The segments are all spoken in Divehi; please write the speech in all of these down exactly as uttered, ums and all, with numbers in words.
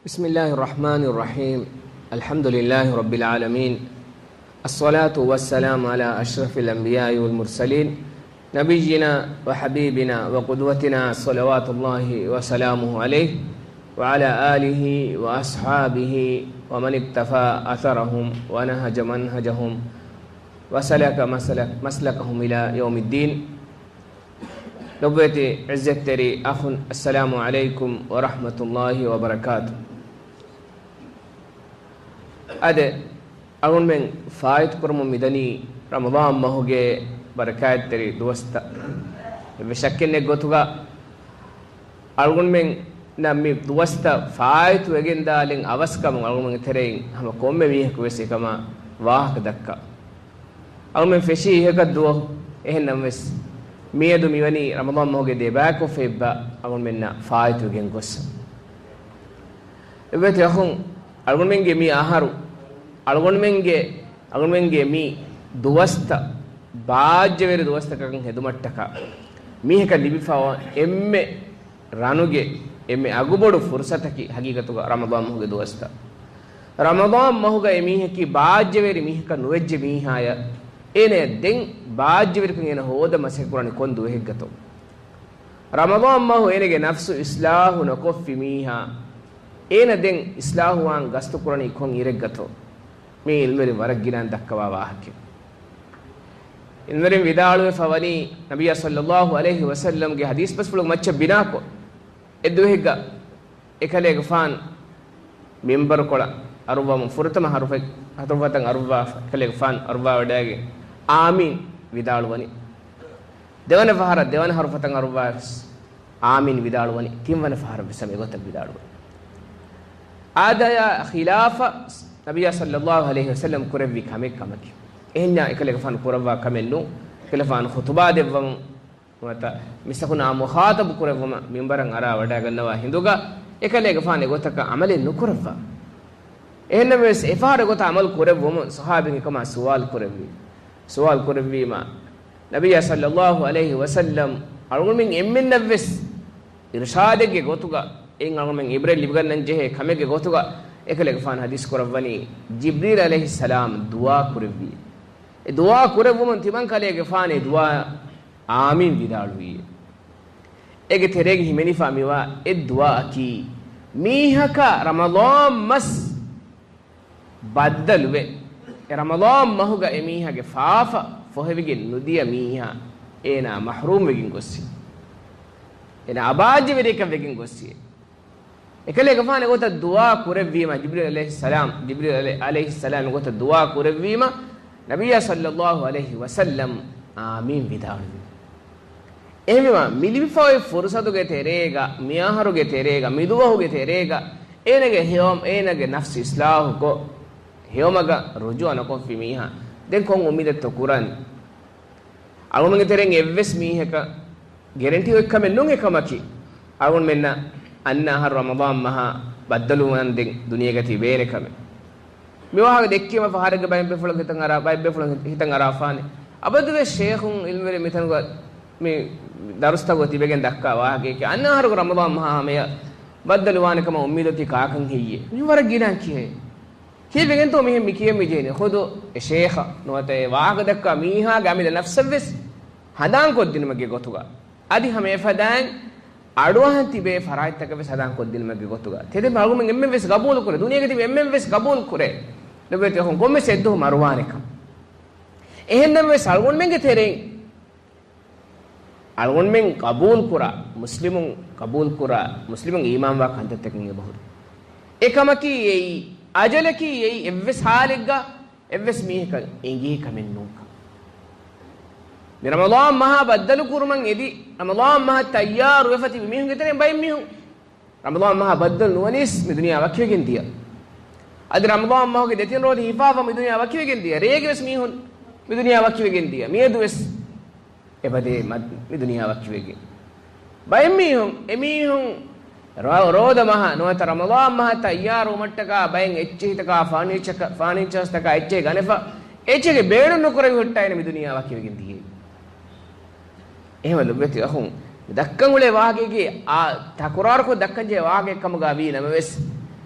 بسم الله الرحمن الرحيم. الحمد لله رب العالمين. الصلاة والسلام على أشرف الأنبياء والمرسلين، نبينا وحبيبنا وقدوتنا صلوات الله وسلامه عليه وعلى آله وأصحابه ومن اقتفى أثرهم ونهج منهجهم وسلك مسلك-، مسلكهم إلى يوم الدين. ލޮބުވެތި ޢިއްޒަތްތެރި އަޚުން، އައްސަލާމު ޢަލައިކުމް ވަރަޙްމަތުﷲ ވަބަރަކާތު. އާދެ، އަޅުގަނޑުމެން ފާއިތުކުރަމުން މިދަނީ ރަމަޟާން މަހުގެ ބަރަކާތްތެރި ދުވަސްތައް. އެއްވެސް ޝައްކެއް ނެތް ގޮތުގަ އަޅުގަނޑުމެންނަށް މި ދުވަސްތައް ފާއިތުވެގެންދާލެއް އަވަސްކަމުން އަޅުގަނޑުމެންގެ ތެރެއިން ހަމަ ކޮންމެ މީހަކު ވެސް އެކަމާ ވާހަކަ ދައްކާ. އަޅުމެން ފެށީ އިހަކަށް ދުވަހު. އެހެންނަމަވެސް، މިއަދު މިވަނީ ރަމަޟާން މަހުގެ ދެބަޔަކު ފެއްބަ އަޅުމެންނަށް ފާއިތުވެގެން ގޮސް. އެބަތި އަޚުން، އަޅުގަނޑުމެންގެ މި އަހަރު، އަޅުގަނޑުމެންގެ، އަޅުގަނޑުމެންގެ މި ދުވަސްތައް ބާއްޖަވެރި ދުވަސްތަކަކަށް ހެދުމަށްޓަކާ، މީހަކަށް ލިބިފައިވާ އެންމެ ރަނުގެ އެންމެ އަގުބޮޑު ފުރުސަތަކީ ހަގީގަތުގަ ރަމަޟާން މަހުގެ ދުވަސްތައް. ރަމަޟާން މަހުގަ އެމީހަކީ ބާއްޖަވެރި މީހަކަށް ނުވެއްޖެ މީހާޔަށް، އޭނަޔަށް ދެން ބާއްޖަވެރިކަން އޭނަ ހޯދަން މަސައްކަތްކުރާނީ ކޮން ދުވަހެއްގަތޯ؟ ރަމަޟާން މަހު އޭނަގެ ނަފްސު އިޞްލާޙު ނުކޮށްފި މީހާ، އޭނަ ދެން އިޞްލާޙުވާން ގަސްތުކުރަނީ ކޮން އިރެއްގަތޯ؟ މީ ޢިލްމުވެރިން ވަރަށް ގިނައިން ދައްކަވާ ވާހަކައެއް. ޢިލްމުވެރިން ވިދާޅުވެފަ ވަނީ، ނަބިއްޔާ ޞައްލައްލާހު ޢަލައިހި ވަސައްލަމްގެ ޙަދީޘް ބަސްފުޅު މައްޗަށް ބިނާކޮށް، އެއްދުވަހެއްގަ އެކަލޭގެފާނު މިންބަރުކޮޅަށް އަރުއްވަމުން ފުރަތަމަ ހަރުފެ-، ހަރުފަތަށް އަރުއްވާފަ، އެކަލޭގެފާނު އަރުއްވާވަޑައިގެން އާމީން ވިދާޅުވަނީ. ދެވަނަ ފަހަރަށް ދެވަނަ ހަރުފަތަށް އަރުއްވާވެސް އާމީން ވިދާޅުވަނީ. ތިންވަނަ ފަހަރަށް ވެސް ހަމަ އެގޮތަށް ވިދާޅުވަނީ. އާދަޔާ ޚިލާފަށް ނަބިއްޔާ ޞައްލައްލާހު ޢަލައިހި ވަސައްލަމް ކުރެއްވި ކަމެއް ކަމަކީ. އެހެންޏާ އެކަލޭގެފާނު ކުރައްވާ ކަމެއް ނޫން. އެކަލޭގެފާނު ޚުޠުބާ ދެއްވަމުން ނުވަތަ މީސްތަކުންނާ މުޚާޠަބު ކުރެއްވުމަށް މިންބަރަށް އަރާ ވަޑައިގަންނަވާ ހިނދުގަ، އެކަލޭގެފާނު އެގޮތަކަށް ޢަމަލެއް ނުކުރައްވާ. އެހެންނަމަވެސް، އެފަހަރު އެގޮތަށް ޢަމަލު ކުރެއްވުމުން ޞަޙާބީން އެކަމާ ސުވާލު ކުރެއްވި. ސުވާލު ކުރެއްވީމަ، ނަބިއްޔާ ޞައްލައްލާހު ޢަލައިހި ވަސައްލަމް އަޅުގަނޑުމެން އެންމެންނަށްވެސް އިރުޝާދެއްގެ ގޮތުގަ، އެއިން އަޅުގަނޑުމެން ޢިބްރަތް ލިބިގަންނަން ޖެހޭ ކަމެއްގެ ގޮތުގަ، އެކަލޭގެފާނު ޙަދީޘް ކުރައްވަނީ، ޖިބްރީލް ޢަލައިހިއްސަލާމް ދުޢާ ކުރެއްވި. އެ ދުޢާ ކުރެއްވުމުން ތިމަން ކަލޭގެފާނު އެ ދުޢާ އާމީން ވިދާޅުވީ. އޭގެ ތެރޭގަ ހިމެނިފާ މިވާ އެއް ދުޢާއަކީ، މީހަކަށް ރަމަޟާން މަސް ބައްދަލުވެ، އެ ރަމަޟާން މަހުގަ އެ މީހާގެ ފާފަ ފޮހެވިގެން ނުދިޔަ މީހާ، އޭނާ މަޙްރޫމް ވެގެން ގޮއްސި. އޭނާ އަބާއްޖަވެރިއަކަށް ވެގެން ގޮއްސި. އެކަލޭގެފާނު އެގޮތަށް ދުޢާ ކުރެއްވީމަ، ޖިބްރީލް ޢަލައިހިއްސަލާމް، ޖިބްރީލް ޢަލައި-، ޢަލައިހިއްސަލާމް އެގޮތަށް ދުޢާ ކުރެއްވީމަ، ނަބިއްޔާ ޞައްލައްލާހު ޢަލައިހި ވަސައްލަމް އާމީން ވިދާޅުވި. އެހެންވީމަ، މި ލިބިފައި ފުރުޞަތުގެ ތެރޭގަ، މިއަހަރުގެ ތެރޭގަ، މިދުވަހުގެ ތެރޭގަ، އޭނަގެ ހެޔޮ-، އޭނަގެ ނަފްސު އިޞްލާޙުކޮށް، ހެޔޮމަގަށް ރުޖޫޢަ ނުކޮށްފި މީހާ، ދެން ކޮން އުއްމީދެއްތޯ ކުރަން؟ އަޅުގަނޑުމެންގެ ތެރެއިން އެއްވެސް މީހަކަށް ގެރެންޓީ އޮތް ކަމެއް ނޫން އެކަމަކީ، އަޅުގަނޑުމެންނަށް އަންނަ އަހަރު ރަމަޟާން މަހާ ބައްދަލުވާން ދެން ދުނިޔޭގަ ތިބޭނެ ކަމެއް. މި ވާހަކަ ދެއްކީމަ ފަހަރެއްގަ ބައެއް ބޭފުޅަކު ހިތަށް އަރާ، ބައެއް ބޭފުޅުން ހިތަށް އަރާފާނެ. އަބަދުވެސް ޝޭޚުން ޢިލްމުވެރިން މިތަނުގަ މި ދަރުސްތަކުގަ ތިބެގެން ދައްކާ ވާހަކައެކޭ. އަންނަ އަހަރުގެ ރަމަޟާން މަހާ ހަމަޔަށް ބައްދަލުވާނެ ކަމަށް އުއްމީދު އޮތީ ކާކަން ހެއްޔޭ؟ މި ވަރަށް ގިނަ ކިޔޭ. ކީއްވެގެންތޯ މިހެން މި ކިޔަން މި ޖެހެނީ؟ ޚުދު އެ ޝޭޚަށް ނުވަތަ އެ ވާހަކަ ދައްކާ މީހާގެ އަމިއްލަ ނަފްސަށްވެސް ހަނދާންކޮށްދިނުމެއްގެ ގޮތުގަ، އަދި ހަމަ އެފަދައިން އަޑުއަހަން ތިބޭ ފަރާތްތަކަށްވެސް ހަނދާންކޮށްދިނުމެއްގެ ގޮތުގަ، ތެދެއް އަޅުގަނޑުމެން އެންމެންވެސް ގަބޫލުކުރޭ، ދުނިޔޭގަ ތިބި އެންމެންވެސް ގަބޫލުކުރޭ. ލޮބުވެތި އަޚުން، ކޮންމެސް އެއްދުވަހު މަރުވާނެކަން. އެހެންނަމަވެސް އަޅުގަނޑުމެންގެ ތެރެއިން އަޅުގަނޑުމެން ގަބޫލުކުރާ، މުސްލިމުން ގަބޫލުކުރާ، މުސްލިމުން އީމާންވާ ކަންތައްތަކުން އެބަހުރި. އެކަމަކީ އެއީ، އަޖަލަކީ އެއީ، އެއްވެސް ހާލެއްގަ އެއްވެސް މީހަކަށް އެނގޭ ކަމެއް ނޫންކަން. މި ރަމަޟާން މަހާ ބައްދަލު ކުރުމަށް އެދި، ރަމަޟާން މަހަށް ތައްޔާރު ވެފަ ތިބި މީހުންގެ ތެރެއިން ބައެއް މީހުން ރަމަޟާން މަހާ ބައްދަލު ނުވަނީސް މި ދުނިޔެއާ ވަކިވެގެން ދިޔަ. އަދި ރަމަޟާން މަހުގެ ދެތިން ރޯދަ ހިފާފަ މި ދުނިޔެއާ ވަކިވެގެން ދިޔަ. ރޭގެ ވެސް މީހުން މި ދުނިޔެއާ ވަކިވެގެން ދިޔަ. މިއަދު ވެސް އެބަދޭ މަ-، މި ދުނިޔެއާ ވަކިވެގެން. ބައެއް މީހުން، އެމީހުން ރޯ-، ރޯދަ މަހަށް ނުވަތަ ރަމަޟާން މަހަށް ތައްޔާރުވުމަށްޓަކާ ބައެއް އެއްޗެހިތަކާ ފާނީޗަކަ-، ފާނީޗާސްތަކާ އެއްޗެހި ގަނެފަ، އެއްޗެހި ބޭނުން ނުކުރެވި ހުއްޓާ އޭނަ މި ދުނިޔެއާ ވަކިވެގެން ދިޔައީ. އެހެންވެ ލޮބުވެތި އަޚުން، މި ދައްކަން އުޅޭ ވާހަކައަކީ އާ ތަކުރާރުކޮށް ދައްކަންޖެހޭ ވާހަކައެއް ކަމުގަ ވީ ނަމަވެސް،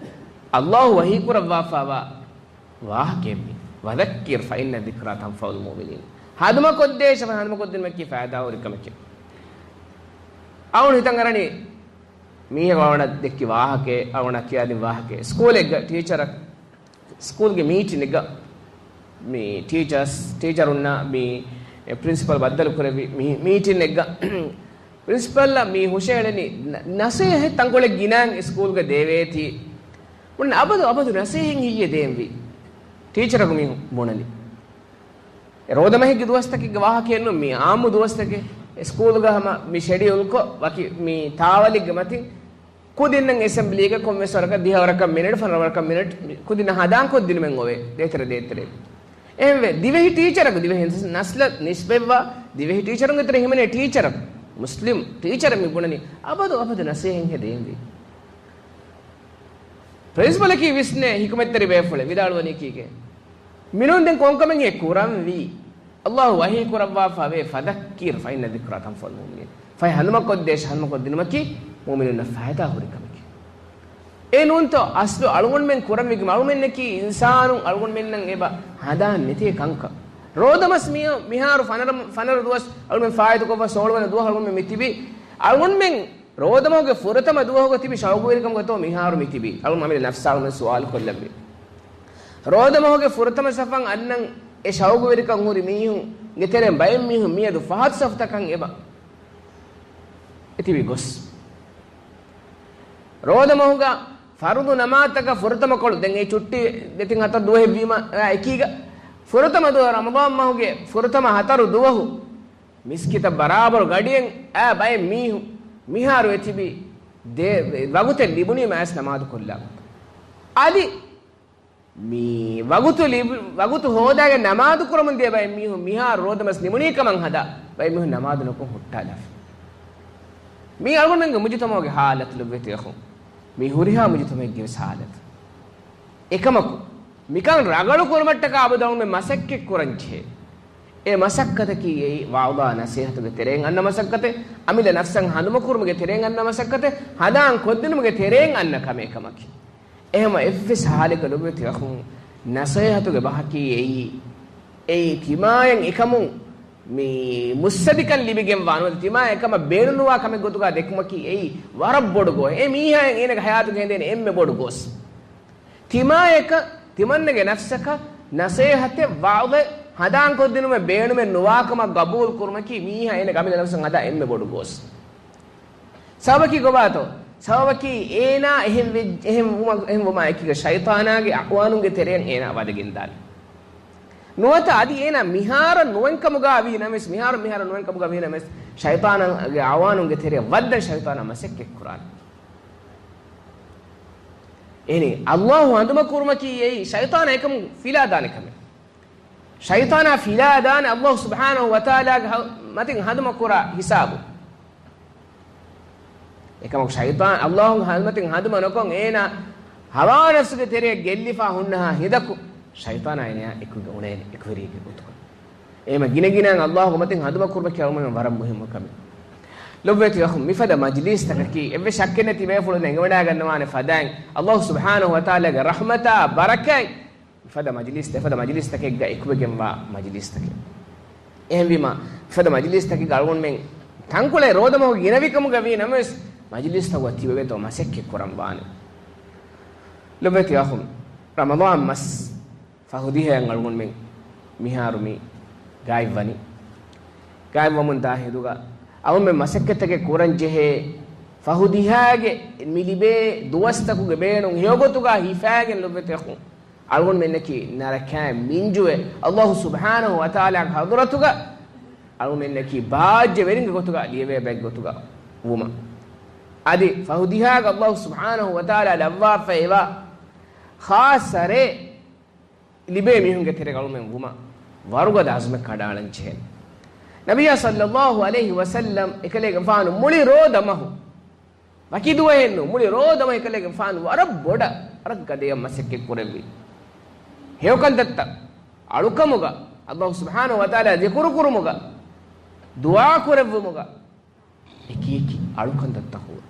އައްލާހު ވަޙީ ކުރައްވާފައިވާ ވާހަކައެއް މީ. وذكر فإن الذكرى تنفع المؤمنين. ހަނދުމަކޮށްދޭށޭ، ހަނދުމަކޮށްދިނުމަކީ ފައިދާހުރި ކަމެކޭ. އަޅުގަނޑު ހިތަށް އަރަނީ މީހަކު އަޅުގަނޑަށް ދެއްކި ވާހަކައެއް، އަޅުގަނޑަށް ކިޔާދިން ވާހަކައެއް. ސްކޫލެއްގަ ޓީޗަރަށް، ސްކޫލްގެ މީޓިންއެއްގަ މި ޓީޗާސް، ޓީޗަރުންނާ މި ޕްރިންސިޕަލް ބައްދަލު ކުރެއްވި މި މީޓިންއެއްގަ ޕްރިންސިޕަލްއަށް މި ހުށައެޅެނީ ނަ-، ނަސޭހަތް ތަންކޮޅެއް ގިނައިން ސްކޫލްގަ ދޭވޭތީ. ބުނަން އަބަދު، އަބަދު ނަސޭހަތް ހިއްޔެ ދޭންވީ. ޓީޗަރަކު މި ބުނަނީ. އެ ރޯދަމަހެއްގެ ދުވަސްތަކެއްގެ ވާހަކައެއް ނޫން، މި އާއްމު ދުވަސްތަކެއް. އެ ސްކޫލުގަ ހަމަ މި ޝެޑިއުލްކޮށް، ވަކި މި ތާވަލެއްގެ މަތިން ކުދިންނަށް އެސެމްބްލީގަ ކޮންމެސް ވަރަކަށް ދިހަވަރަކަށް މިނެޓް، ފަނަރަވަރަކަށް މިނެޓް، ކުދިންނަށް ހަނދާންކޮށްދިނުމެއް އޮވޭ ދޭތެރެ ދޭތެރެ. އެހެންވެ، ދިވެހި ޓީޗަރަކު، ދިވެހި ނަސްލަށް ނިސްބަތްވާ ދިވެހި ޓީޗަރުންގެ ތެރެ ހިމެނޭ ޓީޗަރަކު، މުސްލިމް ޓީޗަރަށް މި ބުނަނީ އަބަދު އަބަދު ނަސޭހަތް ހެދޭންވީ. ޕްރިންސިޕަލަކީ ވިސްނޭ ހިކުމަތްތެރި ބޭފުޅެއް ވިދާޅުވަނީ ކީކޭ؟ މިނޫން ދެން ކޮންކަމެއް ކުރަންވީ؟ އައްލާހު ވަޙީ ކުރައްވާފައިވޭ، فذكر فإن الذكرى تنفع المؤمنين. ފަހެ ހަނދުމަކޮށްދޭށޭ، ހަނދުމަކޮށްދިނުމަކީ މުއުމިނުންނަށް ފައިދާހުރި ކަމެކޭ. އެ ނޫންތޯ އަސްލު އަޅުގަނޑުމެން ކުރަންވީ؟ އަޅުގަނޑުމެންނަކީ އިންސާނުން، އަޅުގަނޑުމެންނަށް އެބަ ހަނދާން ނެތޭ ކަންކަން. ރޯދަމަސް މި-، މިހާރު ފަނަރަ، ފަނަރަ ދުވަސް އަޅުގަނޑުމެން ފާއިތުކޮށްފަ ސޯޅަވަނަ ދުވަހު އަޅުގަނޑުމެން މި ތިބީ. އަޅުގަނޑުމެން ރޯދަމަހުގެ ފުރަތަމަ ދުވަހުގަ ތިބި ޝައުގުވެރިކަމުގަތޯ މިހާރު މި ތިބީ. އަޅުގަނޑު އަމިއްލަ ނަފްސާ އަޅުގަނޑު ސުވާލު ކޮށްލަންވީ. ރޯދަމަހުގެ ފުރަތަމަ ސަފަށް އަންނަން އެ ޝައުގުވެރިކަން ހުރި މީހުންގެ ތެރެއިން ބައެއް މީހުން މިއަދު ފަހަތު ސަފުތަކަށް އެބަ އެތިބި ގޮސް. ރޯދަމަހުގަ ފަރުޟު ނަމާދުތަކަށް ފުރަތަމަ ކޮޅު، ދެން އެ ޗުއްޓީ ދެތިން ހަތަރު ދުވަހެއްވީމަ އެކީގަ، ފުރަތަމަ ދުވަހު ރަމަޟާން މަހުގެ ފުރަތަމަ ހަތަރު ދުވަހު މިސްކިތަށް ބަރާބަރު ގަޑިއެއް އައި ބައެއް މީހުން މިހާރު އެތިބި ދޭ ވަގުތެއް ލިބުނީމަ އައިސް ނަމާދު ކޮށްލާ. އަދި މި ވަގުތު ލިބި-، ވަގުތު ހޯދާގެން ނަމާދު ކުރަމުން ދިޔަ ބައެއް މީހުން މިހާރު ރޯދަމަސް ނިމުނީ ކަމަށް ހަދާ ބައެއް މީހުން ނަމާދު ނުކޮށް ހުއްޓާލާފަ. މީ އަޅުގަނޑުމެންގެ މުޖުތަމަޢުގެ ހާލަތު ލޮބުވެތި އަޚުން. މީ ހުރިހާ މުޖުތަމަޢެއްގެ ވެސް ހާލަތު. އެކަމަކު، މިކަން ރަނގަޅު ކުރުމަށްޓަކާ އަބަދު އަޅުގަނޑުމެން މަސައްކަތް ކުރަން ޖެހޭ. އެ މަސައްކަތަކީ އެއީ ވަޢުޡާ ނަޞޭޙަތުގެ ތެރެއިން އަންނަ މަސައްކަތެއް، އަމިއްލަ ނަފްސަށް ހަނދުމަކުރުމުގެ ތެރެއިން އަންނަ މަސައްކަތެއް، ހަނދާން ކޮށްދިނުމުގެ ތެރެއިން އަންނަ ކަމެއް ކަމަކީ. އެހެންވެ އެއްވެސް ހާލެއްގަ ލޮބުވެތި އަޚުން، ނަޞޭޙަތުގެ ބަހަކީ އެއީ، އެއީ ތިމާޔަށް އެކަމުން މި މުއްސަދިކަން ލިބިގެންވާ ނުވަތަ ތިމާޔަށް އެކަމަށް ބޭނުންވާ ކަމެއް ގޮތުގަ ދެކުމަކީ އެއީ ވަރަށް ބޮޑު ގޯސް. އެ މީހާއަށް އޭނަގެ ޙަޔާތުގަ ހެނދޭނެ އެންމެ ބޮޑު ގޯސް. ތިމާޔަކަށް ތިމަންނަގެ ނަފްސަކަށް ނަޞޭޙަތެއް، ވަޢުޡެއް، ހަނދާންކޮށްދިނުމެއް ބޭނުމެއް ނުވާކަމަށް ގަބޫލު ކުރުމަކީ މީހާ އޭނަގެ އަމިއްލަ ނަފްސަށް ހަދާ އެންމެ ބޮޑު ގޯސް. ސަބަބަކީ ކޮބާތޯ؟ ސަބަބަކީ އޭނާ އެހެން ވެ-، އެހެން ވުމަ-، އެހެން ވުމާ އެކީގަ ޝައިޠާނާގެ އަޢުވާނުންގެ ތެރެއަށް އޭނާ ވަދެގެންދާނެ. ނުވަތަ އަދި އޭނާ މިހާރަށް ނުވަންކަމުގަ ވީ ނަމަވެސް، މިހާރު މިހާރަށް ނުވަންކަމުގަ ވީ ނަމަވެސް، ޝައިޠާނާގެ އަޢުވާނުންގެ ތެރެއަށް ވައްދަން ޝައިޠާނާ މަސައްކަތް ކުރާނެ. އެހެނީ، އައްލާހު ހަނދުމަކުރުމަކީ އެއީ ޝައިޠާނާ އެކަމުން ފިލާދާނެ ކަމެއް. ޝައިޠާނާ ފިލާދާނެ އައްލާހު ސުބްޙާނަހު ވަތަޢާލާގެ ހަ-، މަތިން ހަނދުމަކުރާ ހިސާބު. އެކަމަކު ޝައިޠާން އައްލާހުގެ ހަނދުމަތިން ހަނދުމަ ނުކޮށް އޭނާ ހަވާ ނަފްސުގެ ތެރެއަށް ގެއްލިފާ ހުންނަހާ ހިނދަކު، ޝައިޠާނާ އޭނާ އެކުގަ އުޅޭނެ އެކުވެރިއެއްގެ ގޮތުގަ. އެހެމަ ގިނަގިނައިން އައްލާހުގެ މަތިން ހަނދުމަ ކުރުމަކީ އަޅުގަނޑުމެން ވަރަށް މުހިއްމު ކަމެއް. ލޮބުވެތި އަޚުން، މިފަދަ މަޖިލީސްތަކަކީ އެއްވެސް ޝައްކެއް ނެތި ބޭފުޅުން އެނގިވަޑައިގަންނަވާނެ ފަދައިން އައްލާހު ސުބްޙާނަހު ވަތަޢާލާގެ ރަޙްމަތާ ބަރަކާތް މިފަދަ މަޖިލީސް، މިފަދަ މަޖިލީސްތަކެއްގަ އެކުވެގެންވާ މަޖިލީސްތަކެއް. އެހެންވީމަ، މިފަދަ މަޖިލީސްތަކެއްގަ އަޅުގަނޑުމެން ތަންކޮޅެއް ރޯދަމަހު ގިނަވިކަމުގަ ވީ ނަމަވެސް، މަޖިލީސްތަކުގަ ތިބެވޭތޯ މަސައްކަތް ކުރަން ވާނެ. ލޮބުވެތި އަޚުން، ރަމަޟާން މަސް ފަހު ދިހައަށް އަޅުގަނޑުމެން މިހާރު މި ގާތްވަނީ. ގާތްވަމުން ދާ ހިނދުގަ އަޅުމެން މަސައްކަތްތަކެއް ކުރަން ޖެހޭ ފަހު ދިހާގެ މި ލިބޭ ދުވަސްތަކުގެ ބޭނުން ހެޔޮގޮތުގަ ހިފާގެން ލޮބުވެތި އަޚުން، އަޅުގަނޑުމެންނަކީ ނަރަކައިން މިންޖުވެ، އައްލާހު ސުބްޙާނަހު ވަތަޢާލާގެ ޙަޟްރަތުގަ އަޅުގަނޑުމެންނަކީ ބާއްޖަވެރިންގެ ގޮތުގަ ލިޔެވޭ ބައެއްގެ ގޮތުގަ ވުމަށް. އަދި ފަހު ދިހާގަ އައްލާހު ސުބްޙާނަހު ވަތަޢާލާ ލައްވާފައިވާ ޚާއްޞަ ރޭ ލިބޭ މީހުންގެ ތެރޭގަ އަޅުމެން ވުމަށް ވަރުގަދަ ޢަޒުމެއް ކަނޑައަޅަން ޖެހޭނެ. ނަބިއްޔާ ޞައްލައްލާހު ޢަލައިހި ވަސައްލަމް އެކަލޭގެފާނު މުޅި ރޯދަމަހު، ވަކި ދުވަހެއްނު، މުޅި ރޯދަމަހު އެކަލޭގެފާނު ވަރަށް ބޮޑަށް، ވަރަށް ގަދަޔަށް މަސައްކަތް ކުރެއްވި. ހެޔޮކަންތައްތައް އަޅުކަމުގަ، އައްލާހު ސުބްޙާނަހު ވަތަޢާލާ ޛިކުރު ކުރުމުގަ، ދުޢާ ކުރެއްވުމުގަ، އެކި އެކި އަޅުކަންތައްތަކުގަ.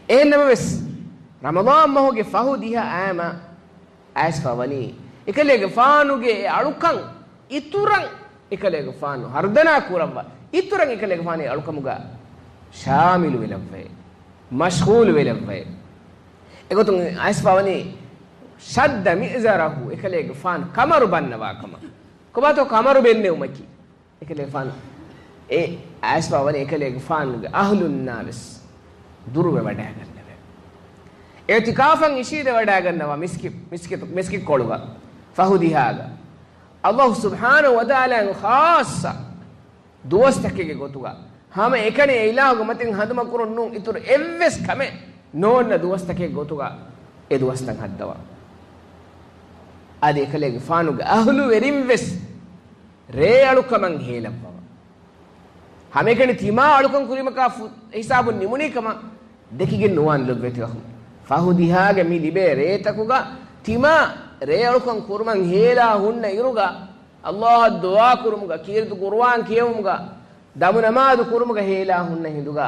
އެހެން ނަމަވެސް، ރަމަޟާން މަހުގެ ފަހު ދިހަ އާމަ އައިސްފަ ވަނީ، އެކަލޭގެފާނުގެ އެ އަޅުކަން އިތުރަށް އެކަލޭގެފާނު ހަރުދަނާ ކުރައްވާ، އިތުރަށް އެކަލޭގެފާނު އެ އަޅުކަމުގަ ޝާމިލު ވެލައްވައި، މަޝްޣޫލު ވެލައްވައި. އެގޮތުން އައިސްފަ ވަނީ، ޝައްދަ މިއްޒަރަހު، އެކަލޭގެފާނު ކަމަރު ބަންނަވާ ކަމަށް. ކޮބާތޯ ކަމަރު ބެންނެވުމަކީ؟ އެކަލޭގެފާނު އެ އައިސްފަ ވަނީ އެކަލޭގެފާނުގެ އަހުލުންނާ ވެސް ދުރުވެ ވަޑައިގަންނެވެ. އިޢުތިކާފަށް އިށީދެ ވަޑައިގަންނަވާ މިސްކި-، މިސްކިތު-، މިސްކިތްކޮޅުގަ ފަހު ދިހާގަ. އައްލާހު ސުބްޙާނަހު ވަތަޢާލާ ޚާއްޞަ ދުވަސްތަކެއްގެ ގޮތުގަ ހަމަ އެކަނި އެ އިލާހުގެ މަތިން ހަނދުމަކުރުން ނޫން އިތުރު އެއްވެސް ކަމެއް ނޯންނަ ދުވަސްތަކެއް ގޮތުގަ އެ ދުވަސްތައް ހައްދަވާ. އަދި އެކަލޭގެފާނުގެ އަހުލުވެރިން ވެސް ރޭ އަޅުކަމަށް ހޭލައްވަވާ. ހަމައެކަނި ތިމާ އަޅުކަން ކުރީމަކާ ފު-، ހިސާބުން ނިމުނީ ކަމަށް ދެކިގެން ނުވާނެ ލޮބުވެތި އަޚުން. ފަހު ދިހާގެ މި ލިބޭ ރޭތަކުގަ ތިމާ ރޭ އަޅުކަން ކުރުމަށް ހޭލާ ހުންނަ އިރުގަ، އައްލާހަށް ދުޢާ ކުރުމުގަ، ކީރިތި ޤުރުއާން ކިޔެވުމުގަ، ދަމު ނަމާދު ކުރުމުގަ ހޭލާ ހުންނަ ހިނދުގަ،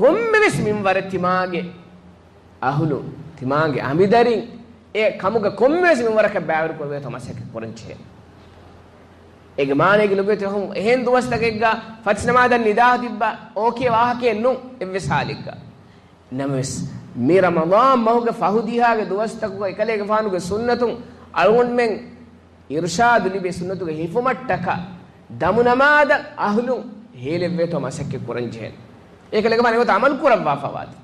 ކޮންމެވެސް މިންވަރެއް ތިމާގެ އަހުލު، ތިމާގެ އަނބިދަރިން އެ ކަމުގަ ކޮންމެވެސް މިންވަރަކަށް ބައިވެރިކޮށް ވޭތޯ މަސައްކަތް ކުރަން ޖެހޭ. އޭގެ މާނައިގެ ލޮބުވެތި އަޚުން، އެހެން ދުވަސްތަކެއްގަ ފަތި ނަމާދަށް ނިދާ ތިއްބާ އޯކޭ ވާހަކައެއް ނޫން އެއްވެސް ހާލެއްގަ. ނަމަވެސް، މި ރަމަޟާން މަހުގެ ފަހު ދިހާގެ ދުވަސްތަކުގަ އެކަލޭގެފާނުގެ ސުންނަތުން އަޅުގަނޑުމެން އިރުޝާދު ލިބޭ ސުންނަތުގެ ހިފުމަށްޓަކާ ދަމު ނަމާދަށް އަހުލުން ހޭލެއްވޭތޯ މަސައްކަތް ކުރަން ޖެހޭނެ. އެކަލޭގެފާނު އެގޮތަށް އަމަލު ކުރައްވާފަވާތި.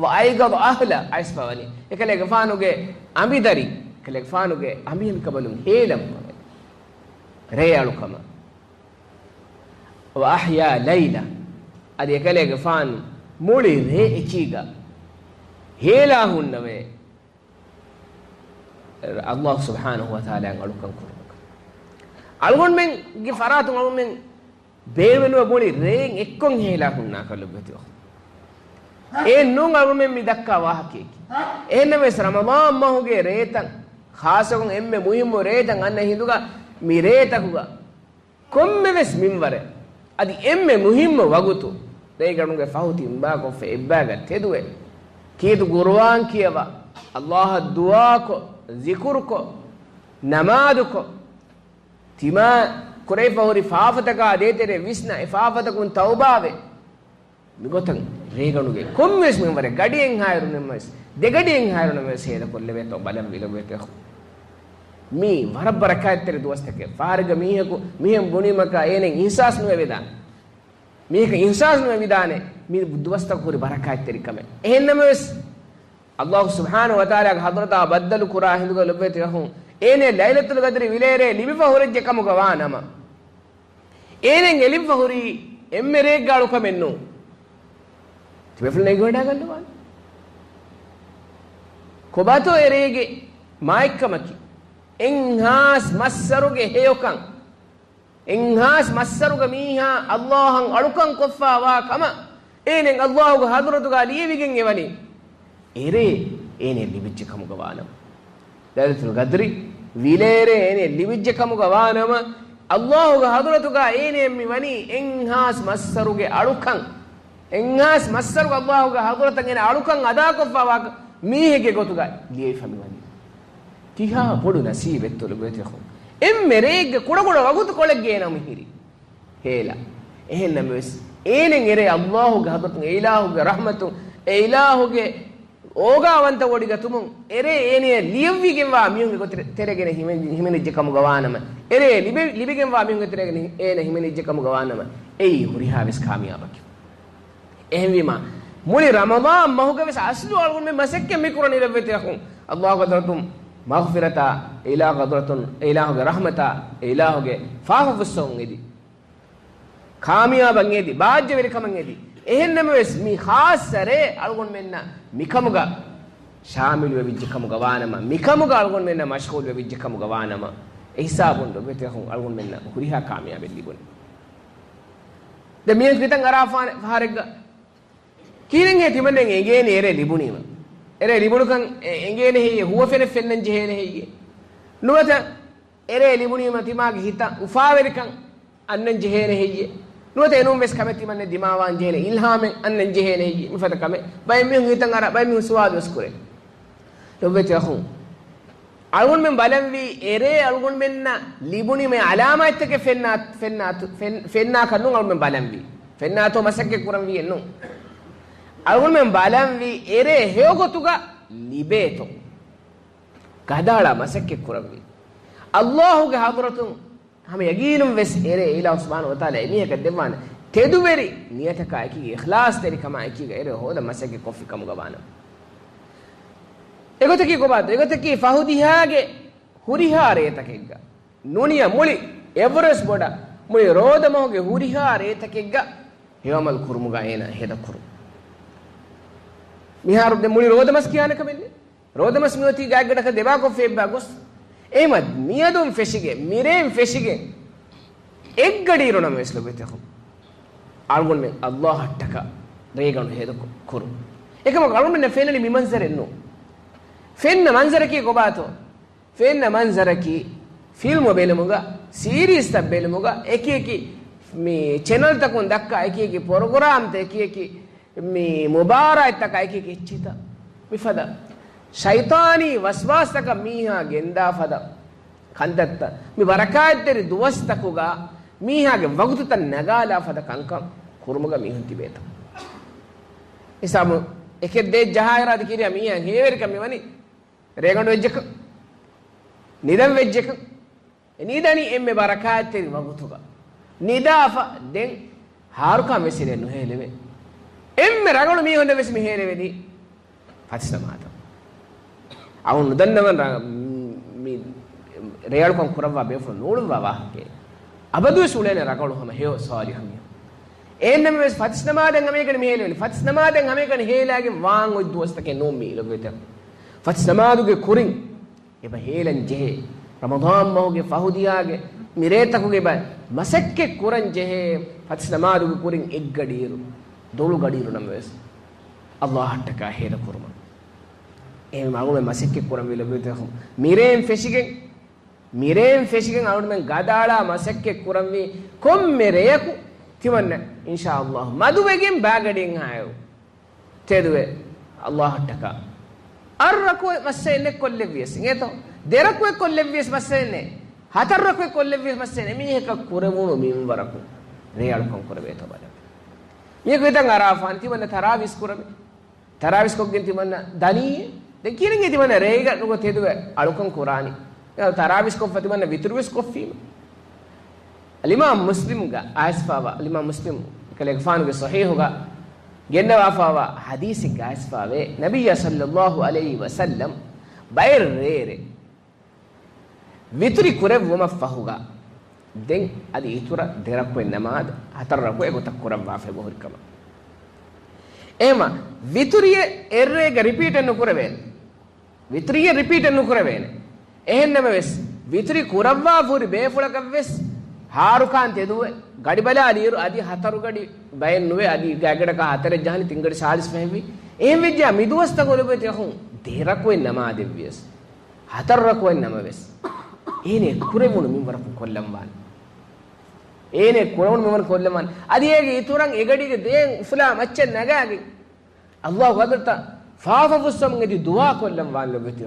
ވައައިގަޟް އަހްލަ އައިސްފަވަނީ. އެކަލޭގެފާނުގެ އަނބިދަރި، އެކަލޭގެފާނުގެ އަނބިހަމަކަނބަލުން ހޭލައްވަވެ. ރޭއަޅުކަމަށް. ވައަޙްޔާ ލައިލަ. އަދި އެކަލޭގެފާނު މުޅި ރޭ އެކީގަ ހޭލާ ހުންނަވެ. ﷲ ސުބްޙާނަހޫ ވަތަޢާލާއަށް އަޅުކަން ކުރުމަކަށް. އަޅުގަނޑުމެންގެ ފަރާތުން އަޅުގަނޑުމެން ބޭނުމެއް މުޅި ރޭން އެއްކޮށް ހޭލާ ހުންނާކަށް ލޮބުވެތި އަޚުން. އެއްނޫން އަޅުގަނޑުމެން މި ދައްކާ ވާހަކައަކީ. އެހެންނަމަވެސް ރަމަޟާން މަހުގެ ރޭތައް، ޚާއްޞަކޮށް އެންމެ މުހިއްމު ރޭތައް އަންނަ ހިނދުގަ މި ރޭތަކުގަ ކޮންމެވެސް މިންވަރެއް، އަދި އެންމެ މުހިއްމު ވަގުތު، ރޭގަނޑުގެ ފަހު ތިންބާކޮށްފަ އެއްބާގަ ތެދުވެ، ކީރިތި ޤުރުއާން ކިޔަވާ، ﷲއަށް ދުޢާކޮށް، ޒިކުރުކޮށް، ނަމާދުކޮށް، ތިމާ ކުރެވިފަ ހުރި ފާފަތަކާ ދޭތެރޭ ވިސްނާ، އެ ފާފަތަކުން ތައުބާވެ، މިގޮތަށް ރޭގަނޑުގެ ކޮންމެވެސް މިންވަރެއް ގަޑިއެއްހާއިރު ނަމަވެސް، ދެގަޑިއެއްހާއިރު ނަމަވެސް ހޭދަކޮށްލެވޭތޯ ބަލަން ވިލޮބުވެތި އަޚުން. މީ ވަރަށް ބަރަކާތްތެރި ދުވަސްތަކެއް. ފަހަރެއްގަ މީހަކު މިހެން ބުނީމަކާ އޭނަ އިޙްސާސް ނުވެވިދާނެ. މީހަކަށް އިޙްސާސް ނުވެވިދާނެ މި ދުވަސްތަކު ހުރި ބަރަކާތްތެރިކަމެއް. އެހެން ނަމަވެސް، ﷲ ސުބްޙާނަހޫ ވަތަޢާލާގެ ޙަޟްރަތާ ބައްދަލު ކުރާ ހިނދުގަ ލޮބުވެތި އަޚުން، އޭނަ ލައިލަތުލް ޤަދްރި ވިލޭރޭ ލިބިފަ ހުރެއްޖެ ކަމުގަ ވާ ނަމަ، އޭނައަށް އެ ލިބިފަ ހުރީ އެންމެ ރެއެއްގެ އަޅުކަމެއް ނޫން. ތިބޭފުޅުން އެނގިވަޑައިގަންނަވާނެ. ކޮބާތޯ އެ ރޭގެ މާތްކަމަކީ؟ އެއްހާސް މައްސަރުގެ ހެޔޮކަން. އެއްހާސް މައްސަރުގަ މީހާ ﷲއަށް އަޅުކަން ކޮށްފަ ވާ ކަމަށް އޭނައަށް ﷲގެ ޙަޟްރަތުގަ ލިޔެވިގެން އެވަނީ. އެރޭ އޭނައަށް ލިބިއްޖެ ކަމުގަ ވާނަމަ. ލައިލަތުލް ޤަދްރި ވިލޭރޭ އޭނައަށް ލިބިއްޖެ ކަމުގަ ވާނަމަ، ﷲގެ ޙަޟްރަތުގަ އޭނައަށް މި ވަނީ އެއްހާސް މައްސަރުގެ އަޅުކަން. އެއްހާސް މައްސަރުގަ ﷲގެ ޙަޟްރަތަށް އޭނަ އަޅުކަން އަދާކޮށްފަ ވާ މީހެއްގެ ގޮތުގަ ލިޔެފަ މި ވަނީ. ކިހާ ބޮޑު ނަސީބެއްތޯ ލޮބުވެތި އަޚުން. އެންމެ ރެއެއްގެ ކުޑަކުޑަ ވަގުތުކޮޅެއްގަ އޭނަ މިހިރީ. ހޭލާ. އެހެން ނަމަވެސް، އޭނައަށް އެރޭ ﷲގެ ޙަޟްރަތުން، އެ އިލާހުގެ ރަޙްމަތުން، އެ އިލާހުގެ އޯގާވަންތަވޮޑިގަތުމުން އެރޭ އޭނައަށް ލިޔެވިގެންވާ މީހުންގެ ގޮތެ-، ތެރޭގަ ހިމެނި-، ހިމެނިއްޖެ ކަމުގަ ވާނަމަ، އެރޭ ލިބެ-، ލިބިގެންވާ މީހުންގެ ތެރޭގަ އޭނަ ހިމެނިއްޖެ ކަމުގަ ވާނަމަ، އެއީ ހުރިހާވެސް ކާމިޔާބަކީ. އެހެންވީމާ، މުޅި ރަމަޟާން މަހުގަވެސް އަސްލު އަޅުގަނޑުމެން މަސައްކަތް މިކުރަނީ ލޮބުވެތި އަޚުން، ﷲގެ ޙަޟްރަތުން މަޣްފިރަތާ، އެ އިލާހުގެ ޙަޟްރަތުން، އެ އިލާހުގެ ރަޙްމަތާ، އެ އިލާހުގެ ފާފަފުއްސަވަން އެދި. ކާމިޔާބަށް އެދި، ބާއްޖަވެރިކަމަށް އެދި. އެހެން ނަމަވެސް، މި ޚާއްޞަ ރޭ އަޅުގަނޑުމެންނަށް މިކަމުގަ ޝާމިލު ވެވިއްޖެ ކަމުގަ ވާނަމަ، މިކަމުގަ އަޅުގަނޑުމެންނަށް މަޝްޣޫލު ވެވިއްޖެ ކަމުގަ ވާނަމަ، އެ ހިސާބުން ލޮބުވެތި އަޚުން އަޅުގަނޑުމެންނަށް ހުރިހާ ކާމިޔާބެއް ލިބުނީ. ދެ މީހަކު ހިތަށް އަރާ ފާ-، ފަހަރެއްގަ ކީރެންހޭ ތިމަންނައަށް އެނގޭނެ އެރޭ ލިބުނީމަ؟ އެރޭ ލިބުނުކަން އެ-، އެނގޭނެ ހެއްޔޭ؟ ހުވަފެނެއް ފެންނަން ޖެހޭނެ ހެއްޔޭ؟ ނުވަތަ އެރޭ ލިބުނީމަ ތިމާގެ ހިތަށް އުފާވެރިކަން އަންނަން ޖެހޭނެ ހެއްޔޭ؟ ނުވަތަ އެނޫން ވެސް ކަމެއް ތިމަންނަ ދިމާވާން ޖެހޭނެ އިލްހާމެއް އަންނަން ޖެހޭނެ ހެއްޔޭ؟ މިފަދަ ކަމެއް ބައެއް މީހުން ހިތަށް އަރާ ބައެއް މީހުން ސުވާލު ވެސް ކުރޭ. ލޮބުވެތި އަޚުން، އަޅުގަނޑުމެން ބަލަންވީ އެރޭ އަޅުގަނޑުމެންނަށް ލިބުނީމޭ ޢަލާމާތްތަކެއް ފެންނާ، ފެންނާ، ފެން، ފެންނާކަށް ނޫން އަޅުގަނޑުމެން ބަލަންވީ. ފެންނާތޯ މަސައްކަތް ކުރަންވީއެއް ނޫން. އަޅުގަނޑުމެން ބަލަންވީ އެރޭ ހެޔޮގޮތުގަ ލިބޭތޯ. ގަދައަޅާ މަސައްކަތް ކުރަންވީ. ﷲ ގެ ޙަޟްރަތުން ހަމަ ޔަގީނުން ވެސް އެރޭ އިލާހު ސުބްޙާނަހޫ ވަތަޢާލާ އެމީހަކަށް ދެއްވާނެ ތެދުވެރި ނިޔަތަކާ އެކީގަ، އިޚްލާޞްތެރިކަމާ އެކީގަ އެރޭ ހޯދަން މަސައްކަތް ކޮށްފި ކަމުގަ ވާނަމަ. އެގޮތަކީ ކޮބާތޯ؟ އެގޮތަކީ ފަހު ދިހާގެ ހުރިހާ ރޭތަކެއްގަ، ނޫނިޔަ މުޅި އެވަރެސްޓް ބޮޑަށް މުޅި ރޯދަމަހުގެ ހުރިހާ ރޭތަކެއްގަ ހެޔޮޢަމަލު ކުރުމުގަ އޭނާ ހޭދަ ކުރުން. މިހާރު ދެ މުޅި ރޯދަމަސް ކިޔާނެ ކަމެއް ނެތް. ރޯދަމަސް މިއޮތީ ގާތްގަނޑަކަށް ދެބާކޮށްފަ އެއްބާ ގޮސް. އެހެމަ މިއަދުން ފެށިގެން، މިރޭން ފެށިގެން، އެއްގަޑިއިރު ނަމަވެސް ލޮބުވެތި އަޚުން، އަޅުގަނޑުމެން ﷲ އަށްޓަކާ ރޭގަނޑު ހޭދަ ކު-، ކުރުން. އެކަމަކު އަޅުގަނޑުމެންނަށް ފެންނަނީ މި މަންޒަރެއް ނޫން. ފެންނަ މަންޒަރަކީ ކޮބާތޯ؟ ފެންނަ މަންޒަރަކީ ފިލްމު ބެލުމުގަ، ސީރީޒްތައް ބެލުމުގަ، އެކިއެކި މި ޗެނަލްތަކުން ދައްކާ އެކިއެކި ޕްރޮގްރާމްތައް، އެކިއެކި މި މުބާރާތްތަކާ އެކިއެކި އެއްޗިތައް، މިފަދަ ޝައިޠާނީ ވަސްވާސްތަކަށް މީހާ ގެންދާ ފަދަ ކަންތައްތައް، މި ބަރަކާތްތެރި ދުވަސްތަކުގަ މީހާގެ ވަގުތުތައް ނަގާލާ ފަދަ ކަންކަން ކުރުމުގަ މީހުން ތިބޭތަ؟ ހިސާބު އެކެއް ދޭއް ޖަހާއިރާ އަދި ކިރިޔާ މީހާ ހޭވެރިކަން މިވަނީ ރޭގަނޑު ވެއްޖެކަން، ނިދަން ވެއްޖެކަން. އެ ނިދަނީ އެންމެ ބަރަކާތްތެރި ވަގުތުގަ. ނިދާފަ ދެން ހާރުކާން ވެސް އިރޭ ނުހޭލެވޭ. އެންމެ ރަނގަޅު މީހުންނަށް ވެސް މި ހޭލެވެނީ ފަތިސް ނަމާދަށް. އަޅު ނުދަންނަވަން ރަ-، މި ރޭއަޅުކަން ކުރައްވާ ބޭފުޅުން ނޫޅުއްވާ ވާހަކައެއް. އަބަދުވެސް އުޅޭނެ ރަނގަޅު ހަމަ ހެޔޮ ޞާލިޙު މީހުން. އެހެންނަމަވެސް ފަތިސް ނަމާދަށް ހަމައެކަނި މި ހޭލެވެނީ. ފަތިސް ނަމާދަށް ހަމައެކަނި ހޭލާގެން ވާން އޮތް ދުވަސްތަކެއް ނޫން މީ ލޮބުވެތި. ފަތިސް ނަމާދުގެ ކުރިން އެބަ ހޭލަން ޖެހޭ. ރަމަޟާން މަހުގެ ފަހު ދިހާގެ މި ރޭތަކުގެ ބަ-، މަސައްކަތް ކުރަން ޖެހޭ. ފަތިސް ނަމާދުގެ ކުރިން އެއްގަޑިއިރު، ދޮޅު ގަޑިއިރު ނަމަވެސް، ﷲ އަށްޓަކާ ހޭދަ ކުރުމަށް. އެހެން އަޅުގަނޑުމެން މަސައްކަތް ކުރަންވީ ލޮބުވެތި އަޚުން. މިރޭން ފެށިގެން، މިރޭން ފެށިގެން އަޅުގަނޑުމެން ގަދައަޅާ މަސައްކަތް ކުރަންވީ ކޮންމެ ރެޔަކު ތިމަންނަ އިންޝާﷲ މަދުވެގެން ބާގަޑިއެއްހާއިރު ތެދުވެ ﷲ އަށްޓަކާ. އަށް ރަކުޢަތް މައްސައެއް ނެތް ކޮށްލެއްވިޔަސް އިނގޭތޯ؟ ދެ ރަކުޢަތް ކޮށްލެއްވިޔަސް މައްސައެއް ނެތް. ހަތަރު ރަކުޢަތް ކޮށްލެއްވިޔަސް މައްސައެއް ނެތް. މީހަކަށް ކުރެވުނު މިންވަރަކު ރޭއަޅުކަން ކުރެވޭތޯ ބަލަން. މީހަކު ހިތަށް އަރާފާނެ ތިމަންނަ ތަރާވީސް ކުރަމޭ. ތަރާވީސް ކޮށްގެން ތިމަންނަ ދަނީ. ދެން ކިހިނެއް ތިމަންނަ ރޭގަ ނުގޮ ތެދުވެ އަޅުކަން ކުރާނީ؟ ތަރާވީސް ކޮށްފަ ތިމަންނަ ވިތުރުވެސް ކޮށްފީމަ. އަލްއިމާމް މުސްލިމްގަ އައިސްފާވާ، އަލްއިމާމް މުސްލިމް އެކަލޭގެފާނުގެ ޞަޙީޙުގަ ގެންނަވާފާވާ ޙަދީޘެއްގަ އައިސްފާވޭ، ނަބިއްޔާ ޞައްލައްލާހު ޢަލައިހި ވަސައްލަމް ބައެއް ރޭރެއް ވިތުރި ކުރެއްވުމަށްފަހުގަ، ދެން އަދި އިތުރަށް ދެ ރަކުޢަތް ނަމާދު ހަތަރު ރަކުޢަތް ގޮތަށް ކުރައްވާފަ އެބަހުރި ކަމަށް. އެހެމަ ވިތުރިއެއް އެއްރޭގަ ރިޕީޓެއް ނުކުރެވޭނެ. ވިތުރިއެއް ރިޕީޓެއް ނުކުރެވޭނެ. އެހެންނަމަވެސް، ވިތުރި ކުރައްވާފަ ހުރި ބޭފުޅަކަށްވެސް ހާރުކާން ތެދުވެ، ގަޑިބަލާލިއިރު އަދި ހަތަރު ގަޑި ބައެއް ނުވެ، އަދި ގާތްގަޑަކަށް ހަތަރެއް ޖަހަނީ ތިން ގަޑި ސާޅީސް ފަހެއްވި. އެހެންވެއްޖެއްޔާ މިދުވަސްތަކު ލޮބުވެތި އަޚުން ދެ ރަކުޢަތް ނަމާދެއްވިޔަސް، ހަތަރު ރަކުޢަތް ނަމަވެސް، އޭނެ ކުރެވުނު މިންވަރަކުން ކޮށްލަންވާނެ. އޭނެ ކުރެވުނު މިންވަރަކުން ކޮށްލަންވާނެ. އަދި އޭގެ އިތުރަށް އެގަޑީގެ ދެއަތް އުފުލާ މައްޗަށް ނަގާގެން، ﷲ ހަޟްރަތަށް ފާފަ ފުއްސަމުން އެދި ދުޢާ ކޮށްލަން ވާން ލޮބުވެތި.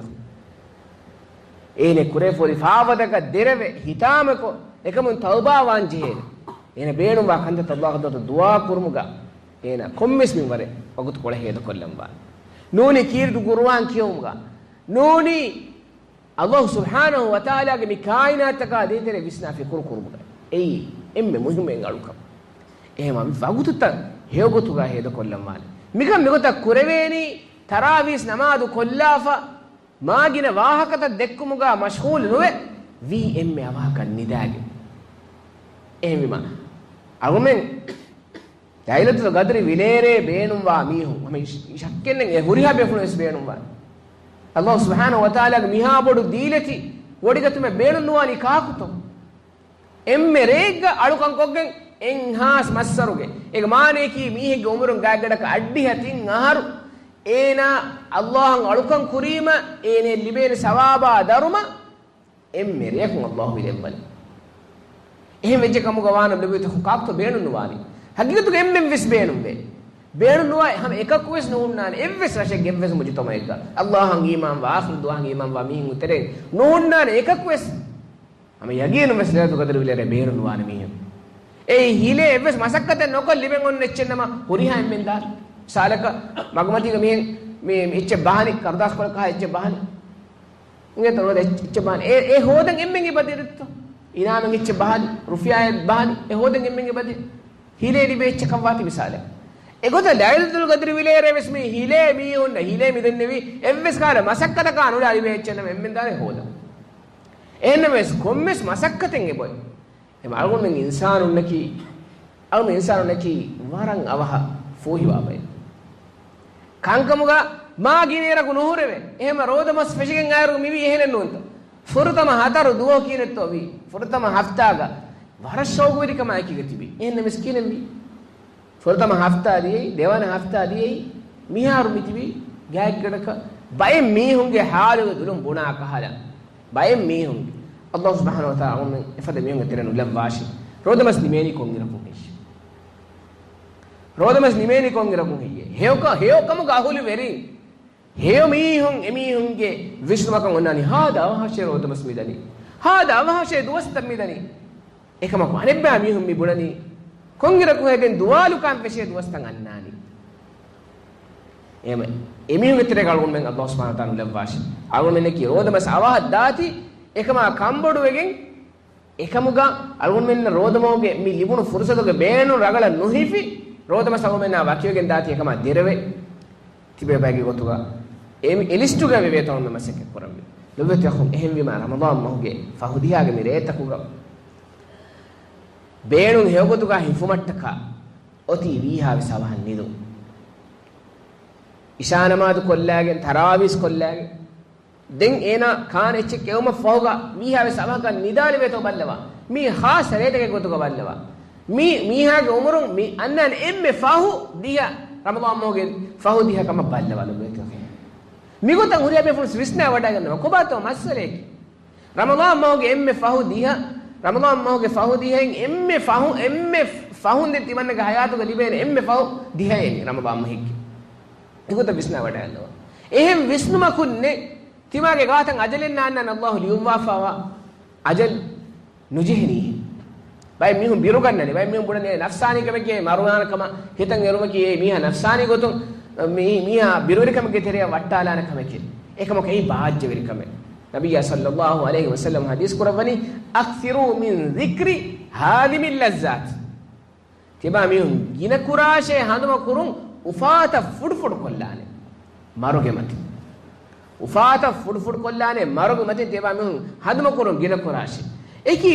އޭނެ ކުރެފަ ހުރި ފާފަތަކަށް ދެރަވެ ހިތާމަކޮށް، އެކަމުން ތައުބާ ވާން ޖެހޭނެ. އޭނަ ބޭނުންވާ ކަންތައްތައް ﷲ ހަޟްރަތަށް ދުޢާ ކުރުމުގަ އޭނަ ކޮންމެސް މިންވަރެއް ވަގުތުކޮޅެއް ހޭދަކޮށްލަން ވާނެ. ނޫނީ ކީރިތި ޤުރުއާން ކިޔެވުމުގަ، ނޫނީ ﷲ ސުބްޙާނަހޫ ވަތަޢާލާގެ މި ކާއިނާތަކާ ދޭތެރޭ ވިސްނާ ފިކުރު ކުރުމުގަ. އެއީ އެންމެ މުހިއްމު އެއް އަޅުކަން. އެހެންވީމަ ވަގުތުތައް ހެޔޮގޮތުގަ ހޭދަކޮށްލަންވާނެ. މިކަން މިގޮތަށް ކުރެވޭނީ ތަރާވީސް ނަމާދު ކޮށްލާފަ، މާގިނަ ވާހަކަތައް ދެއްކުމުގަ މަޝްޣޫލު ނުވެ، ވީ އެންމެ އަވަހަކަށް ނިދާގެން. އެހެންވީމަ އަޅުމެން ލައިލަތުލް ޤަދްރި ވިލޭރޭ ބޭނުންވާ މީހުން، ހަމަ ޝައްކެއްނެތް އެ ހުރިހާ ބޭފުޅުން ވެސް ބޭނުންވާނެ. ﷲ ސުބްޙާނަހޫ ވަތަޢާލާގެ މިހާ ބޮޑު ދީލަތި ވޮޑިގަތުމެއް ބޭނުން ނުވާނީ ކާކުތޯ؟ އެންމެ ރެއެއްގަ އަޅުކަންކޮށްގެން އެއްހާސް މައްސަރުގެ. އޭގެ މާނަޔަކީ މީހެއްގެ އުމުރުން ގާތްގަޑަކަށް އަށްޑިހަ ތިން އަހަރު އޭނާ ﷲ އަށް އަޅުކަން ކުރީމަ އޭނައަށް ލިބޭނެ ސަވާބާ ދަރުމަ އެންމެ ރެޔަކުން ﷲ ވިލެއްވަނީ. އެހެން ވެއްޖެ ކަމުގަ ވާނަމަ ލޮބުވެތި އަޚުން ކާކުތޯ ބޭނުން ނުވާނީ؟ ހަގީގަތުގަ އެންމެން ވެސް ބޭނުންވޭ. ބޭނުން ނުވާ ހަމަ އެކަކު ވެސް ނުހުންނާނެ. އެއްވެސް ރަށެއްގެ އެއްވެސް މުޖުތަމަޢެއްގަ އައްލާހަށް އީމާންވާ، އާޚިރަތު ދުވަހަށް އީމާންވާ މީހުންގެ ތެރެއިން ނުހުންނާނެ އެކަކު ވެސް. ހަމަ ޔަގީނުން ވެސް ލައިލަތުލް ޤަދްރި ވިލޭރޭ ބޭނުން ނުވާނެ މީހުން. އެއީ ހިލޭ އެއްވެސް މަސައްކަތެއް ނޮކޮށް ލިބެން އޮންނަ އެއްޗެއް ނަމަ ހުރިހާ އެންމެން ދާނެ. މިސާލަކަށް މަގުމަތީގަ މިހެން މި، މި އެއްޗެއް ބަހަނީ، ކަރުދާސްކޮޅަކާ އެއްޗެއް ބަހަނީ. އިނގޭތޯ ނުވަތަ އެއްޗެއް ބަހަނީ. އެ، އެ ހޯދަން އެންމެން އެބަދޭ ދެއްތޯ. އިނާމެއް އެއްޗެއް ބަހަނީ، ރުފިޔާއެއް ބަހަނީ، އެ ހޯދަން އެންމެން އެބަދޭ. ހިލޭ ލިބޭ އެއްޗަކަށް ވާތީ މިސާލެއް. އެގޮތަށް ލައިލަތުލް ޤަދްރި ވިލޭރޭ ވެސް މި ހިލޭ މީހުންނަށް، ހިލޭ މިދެންނެވީ އެއްވެސް ކަހަލަ މަސައްކަތަކާ ނުލާ ލިބޭ އެއްޗެއް ނަމަ އެންމެން ދާނެ ހޯދަން. އެހެންނަމަވެސް ކޮންމެސް މަސައްކަތެއް އެބައޮތް. އެމަ އަޅުގަނޑުމެން އިންސާނުންނަކީ، އަޅުގަނޑު އިންސާނުންނަކީ ވަރަށް އަވަހަށް ފޫހިވާ ބައެއް. ކަންކަމުގަ މާ ގިނައިރަކު ނުހުރެވޭ. އެހެމަ ރޯދަމަސް ފެށިގެން އައިރު މިވީ އެހެނެއް ނޫންތަ؟ ފުރަތަމަ ހަތަރު ދުވަހު ކިހިނެއްތޯ ވީ؟ ފުރަތަމަ ހަފްތާގަ ވަރަށް ޝައުގުވެރިކަމާ އެކީގަ ތިބި. އެހެންނަމަވެސް ކިހިނެއްވީ؟ ފުރަތަމަ ހަފްތާ ދިޔައީ، ދެވަނަ ހަފްތާ ދިޔައީ، މިހާރު މިތިބީ ގާތްގަނޑަކަށް. ބައެއް މީހުންގެ ހާލުގެ ދުލުން ބުނާ ކަހަލަ، ބައެއް މީހުންގެ، އައްލާހު ސުބްޙާނަހު ވަތަޢާލާ އަޅުގަނޑުމެން އެފަދަ މީހުންގެ ތެރެއިން ނުލައްވާށި. ރޯދަމަސް ނިމޭނީ ކޮންއިރަކުން ހެއްޔޭ؟ ރޯދަމަސް ނިމޭނީ ކޮންއިރަކުން ހެއްޔޭ؟ ހެޔޮކަ-، ހެޔޮކަމުގެ އަހުލުވެރިން، ހެޔޮ މީހުން، އެމީހުންގެ ވިސްނުމަކަށް އޮންނާނީ ހާދަ އަވަހަށޭ ރޯދަމަސް މިދަނީ. ހާދަ އަވަހަށޭ ދުވަސްތައް މިދަނީ. އެކަމަކު އަނެއްބައި މީހުން މި ބުނަނީ، ކޮންއިރަކު ހެދެން ދުވާލުކާން ފެށޭ ދުވަސްތައް އަންނާނީ. އެހެމަ އެމީހުންގެ ތެރޭގަ އަޅުގަނޑުމެން އައްލާހު ސުބްޙާނަހު ވަތަޢާލާ ނުލައްވާށި. އަޅުގަނޑުމެންނަކީ ރޯދަމަސް އަވަހަށް ދާތީ، އެކަމާ ކަންބޮޑުވެގެން، އެކަމުގަ އަޅުގަނޑުމެންނަށް ރޯދަމަހުގެ މި ލިބުނު ފުރުސަތުގެ ބޭނުން ރަނގަޅަށް ނުހިފި، ރޯދަމަސް އަޅުގަނޑުމެންނާ ވަކިވެގެން ދާތީ އެކަމާ ދެރަވެ ތިބޭ ބައެއްގެ ގޮތުގަ އެ، އެ ލިސްޓުގަ ވެވޭތޯ މަސައްކަތް ކުރަންވީ. ލޮބުވެތި އަޚުން، އެހެންވީމަ ރަމަޟާން މަހުގެ ފަހު ދިހާގެ މި ރޭތަކުގަ ބޭނުން ހެޔޮގޮތުގަ ހިފުމަށްޓަކާ އޮތީ ވީހާވެސް އަވަހަށް ނިދުން. އިޝާ ނަމާދު ކޮށްލާގެން، ތަރާވީސް ކޮށްލާގެން، ދެން އޭނާ ކާން އެއްޗެއް ކެއުމަށް ފަހުގަ ވީހާވެސް އަވަހަކަށް ނިދާލެވޭތޯ ބައްލަވާ. މީ ޚާއްޞަ ރޭތަކެއް ގޮތުގަ ބައްލަވާ. މީ، މީހާގެ އުމުރުން މި އަންނާނެ އެންމެ ފަހު ދިހަ ރަމަޟާން މަހުގެ ފަހު ދިހަ ކަމަށް ބައްލަވާ ލޮބުވެތި. މިގޮތަށް ހުރިހާ ބޭފުޅުން ވިސްނާ ވަޑައިގަންނަވާ ކޮބާތޯ މައްސަލައަކީ. ރަމަޟާން މަހުގެ އެންމެ ފަހު ދިހަ، ރަމަޟާން މަހުގެ ފަހު ދިހައިން އެންމެ ފަހު، އެންމެ ފަހުން ދެން ތިމަންނަގެ ޙަޔާތުގަ ލިބޭނެ އެންމެ ފަހު ދިހައެއް ރަމަޟާން މަހެއްގެ. އެގޮތަށް ވިސްނާ ވަޑައިގަންނަވާ. އެހެން ވިސްނުމަކުންނެއް ތިމާގެ ގާތަށް އަޖަލެއް ނާންނާނެ އައްލާހު ލިޔުއްވާފައިވާ އަޖަލް ނުޖެހެނީ. ބައެއް މީހުން ބިރުގަންނަނީ، ބައެއް މީހުން ބުނަނީ އެ ނަފްސާނީ ކަމެކޭ، މަރުވާނެ ކަމަށް ހިތަށް އެރުމަކީ އެ މީހާ ނަފްސާނީ ގޮތުން މީ، މީހާ ބިރުވެރިކަމެއްގެ ތެރެއަށް ވައްޓާލާނެ ކަމެކޭ. އެކަމަކު އެއީ ބާއްޖަވެރި ކަމެއް. ނަބިއްޔާ ޞައްލައްލާހު ޢަލައިހި ވަސައްލަމް ޙަދީޘް ކުރައްވަނީ، "أكثروا من ذكر هاذم اللذات." ތިބާ މީހުން ގިނަ ކުރާށޭ ހަނދުމަ ކުރުން އުފާތައް ފުޑުފުޑު ކޮށްލާނެ މަރުގެ މަތިން. އުފާތައް ފުޑުފުޑު ކޮށްލާނެ މަރުގެ މަތިން ތިބާ މީހުން ހަނދުމަ ކުރުން ގިނަ ކުރާށޭ. އެކީ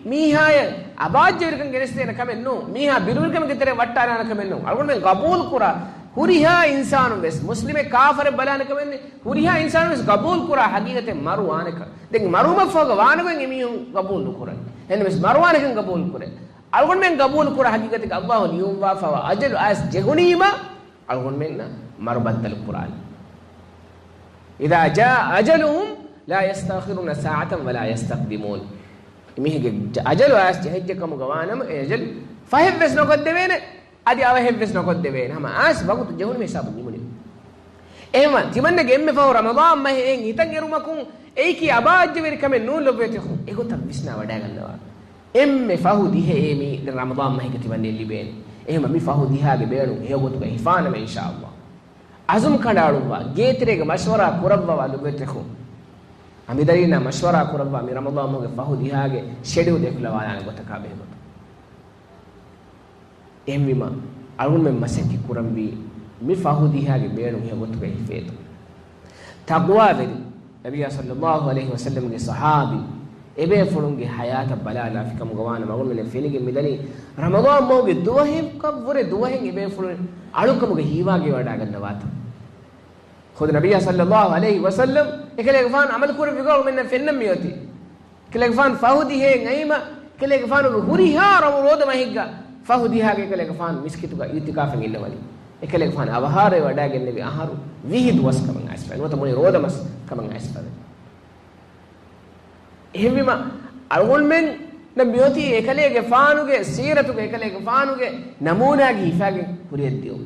މީހާޔަށް އަބާއްޖަވެރިކަން ގެނެސްދޭނެ ކަމެއް ނޫން. މީހާ ބިރުވެރިކަމެއްގެ ތެރެއަށް ވައްޓާލާނެ ކަމެއް ނޫން. އަޅުގަނޑުމެން ގަބޫލު ކުރާ ހުރިހާ އިންސާނުން ވެސް، މުސްލިމެއް ކާފަރެއް ބަލާނެ ކަމެއް ނެތް، ހުރިހާ އިންސާނުން ވެސް ގަބޫލު ކުރާ ހަގީގަތެއް މަރުވާނެކަން. ދެން މަރުވުމަށްފަހުގަ ވާނެ ގޮތް އެމީހުން ގަބޫލު ނުކުރަން. އެހެންނަމަވެސް މަރުވާނެކަން ގަބޫލު ކުރޭ. އަޅުގަނޑުމެން ގަބޫލު ކުރާ ހަގީގަތެއް އައްލާހު ލިޔުއްވާފައިވާ އަޖަލު އައިސް ޖެހުނީމަ، އަޅުގަނޑުމެންނަށް މަރު ބައްދަލު ކުރާނެ. إذا جاء أجلهم لا يستأخرون ساعة ولا يستقدمون. މީހެއްގެ ޖަ-، އަޖަލު އައިސް ޖެހިއްޖެ ކަމުގަ ވާނަމަ، އެ އަޖަލު ފަހެއްވެސް ނުކޮށްދެވޭނެ، އަދި އަވަހެއްވެސް ނުކޮށްދެވޭނެ. ހަމަ އައިސް ވަގުތު ޖެހުނުމެ ހިސާބު ނިމުނީ. އެހެންވީމަ، ތިމަންނަގެ އެންމެ ފަހު ރަމަޟާން މަހެއް އެއިން ހިތަށް އެރުމަކުން އެއީކީ އަބާއްޖަވެރި ކަމެއް ނޫން ލޮބުވެތި އަޚުން. އެގޮތަށް ވިސްނާ ވަޑައިގަންނަވާ. އެންމެ ފަހު ދިހައޭ މީ ދެން ރަމަޟާން މަހެއްގަ ތިމަންނައަށް ލިބޭނެ. އެހެންވީމަ މި ފަހު ދިހާގެ ބޭނުން ހެޔޮގޮތުގަ ހިފާނަމަ އިންޝާﷲ. އަޒުމް ކަނޑައަޅުއްވާ، ގޭތެރޭގަ މަޝްވަރާ ކުރައްވަވާ ލޮބުވެތި އަޚުން. އަނބިދަރީންނާ މަޝްވަރާ ކުރައްވާ މި ރަމަޟާން މަހުގެ ފަހު ދިހާގެ ޝެޑިއުލް އެކުލަވާލާނެ ގޮތަކާ ބެހޭގޮތުން. އެހެންވީމަ، އަޅުގަނޑުމެން މަސައްކަތް ކުރަންވީ މި ފަހު ދިހާގެ ބޭނުން ހެޔޮ ގޮތުގައި ހިފޭތޯ. ތަޤްވާވެރި، ނަބިއްޔާ ޞައްލައްލާހު ޢަލައިހި ވަސައްލަމްގެ ޞަޙާބީ، އެބޭފުޅުންގެ ޙަޔާތަށް ބަލާލާފި ކަމުގަ ވާނަމަ އަޅުގަނޑުމެން ފެނިގެން މިދަނީ، ރަމަޟާން މަހުގެ ދުވަހެއްކަށްވުރެ ދުވަހެއް އެބޭފުޅުން އަޅުކަމުގަ ހީވާގިވަޑައިގަންނަވާތޯ. ޚުދު ނަބިއްޔާ ޞައްލައްލާހު ޢަލައިހި ވަސައްލަމް އެކަލޭގެފާނު ޢަމަލު ކުރެއްވި ގޮތް އަޅުގަނޑުމެންނަށް ފެންނަން މިއޮތީ. އެކަލޭގެފާނު ފަހު ދިހައެއް އައީމަ، އެކަލޭގެފާނުގެ ހުރިހާ ރަމަ-، ރޯދަ މަހެއްގަ ފަހު ދިހާގެ އެކަލޭގެފާނު މިސްކިތުގަ އިޢުތިކާފަށް އިންނަވަނީ. އެކަލޭގެފާނު އަވަހާރަވެ ވަޑައިގެންނެވި އަހަރު ވިހި ދުވަސް ކަމަށް އައިސްފަވޭ. ނުވަތަ މުޅި ރޯދަ މަސް ކަމަށް އައިސްފަވޭ. އެހެންވީމަ، އަޅުގަނޑުމެން ނަ މިއޮތީ އެކަލޭގެފާނުގެ ސީރަތުގެ، އެކަލޭގެފާނުގެ ނަމޫނާގެ ހިފާގެން ކުރިއަށް ދިޔުން.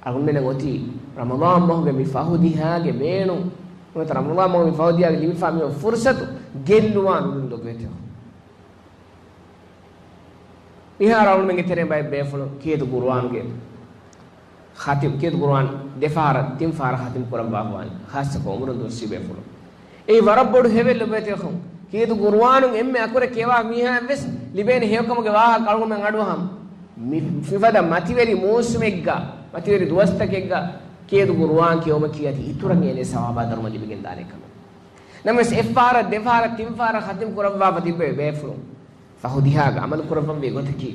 އަޅުގަނޑުމެންނަށް އޮތީ ރަމަޟާން މަހުގެ މި ފަހު ދިހާގެ ބޭނުން، ނުވަތަ ރަމަޟާން މަހުގެ މި ފަހު ދިހާގެ ލިބިފާ މި ފުރުސަތު ގެއްލުވާން ނުލޮބުވޭތޯ. މިހާރު އަޅުގަނޑުމެންގެ ތެރެއިން ބައެއް ބޭފުޅުން ކީރިތި ޤުރުއާނުގެ ޚަތިމް، ކީރިތި ޤުރުއާން ދެ ފަހަރަށް ތިން ފަހަރަށް ޚަތިމް ކުރައްވާފަވާނެ، ޚާއްޞަކޮށް އުމުރުން ދުރުއްސީ ބޭފުޅުން. އެއީ ވަރަށް ބޮޑު ހެވެއް ލޮބުވެތި އަޚުން. ކީރިތި ޤުރުއާނުން އެންމެ އަކުރެއް ކިޔަވާ މީހާއަށް ވެސް ލިބޭނެ ހެޔޮކަމުގެ ވާހަކަ އަޅުގަނޑުމެން އަޑުއަހަން. މި، މިފަދަ މަތިވެރި މޫސުމެއްގަ، މަތިވެރި ދުވަސްތަކެއްގަ ކީރިތި ޤުރުއާން ކިޔެވުމަކީ އަދި އިތުރަށް އޭނަ ސަވާބާ ދަރުމަ ލިބިގެން ދާނެ ކަމެއް. ނަމަވެސް އެއްފަހަރަށް ދެފަހަރަށް ތިން ފަހަރަށް ޚަތިމް ކުރައްވާފަ ތިއްބެވި ބޭފުޅުން ފަހު ދިހާގަ އަމަލު ކުރައްވަންވީ ގޮތަކީ،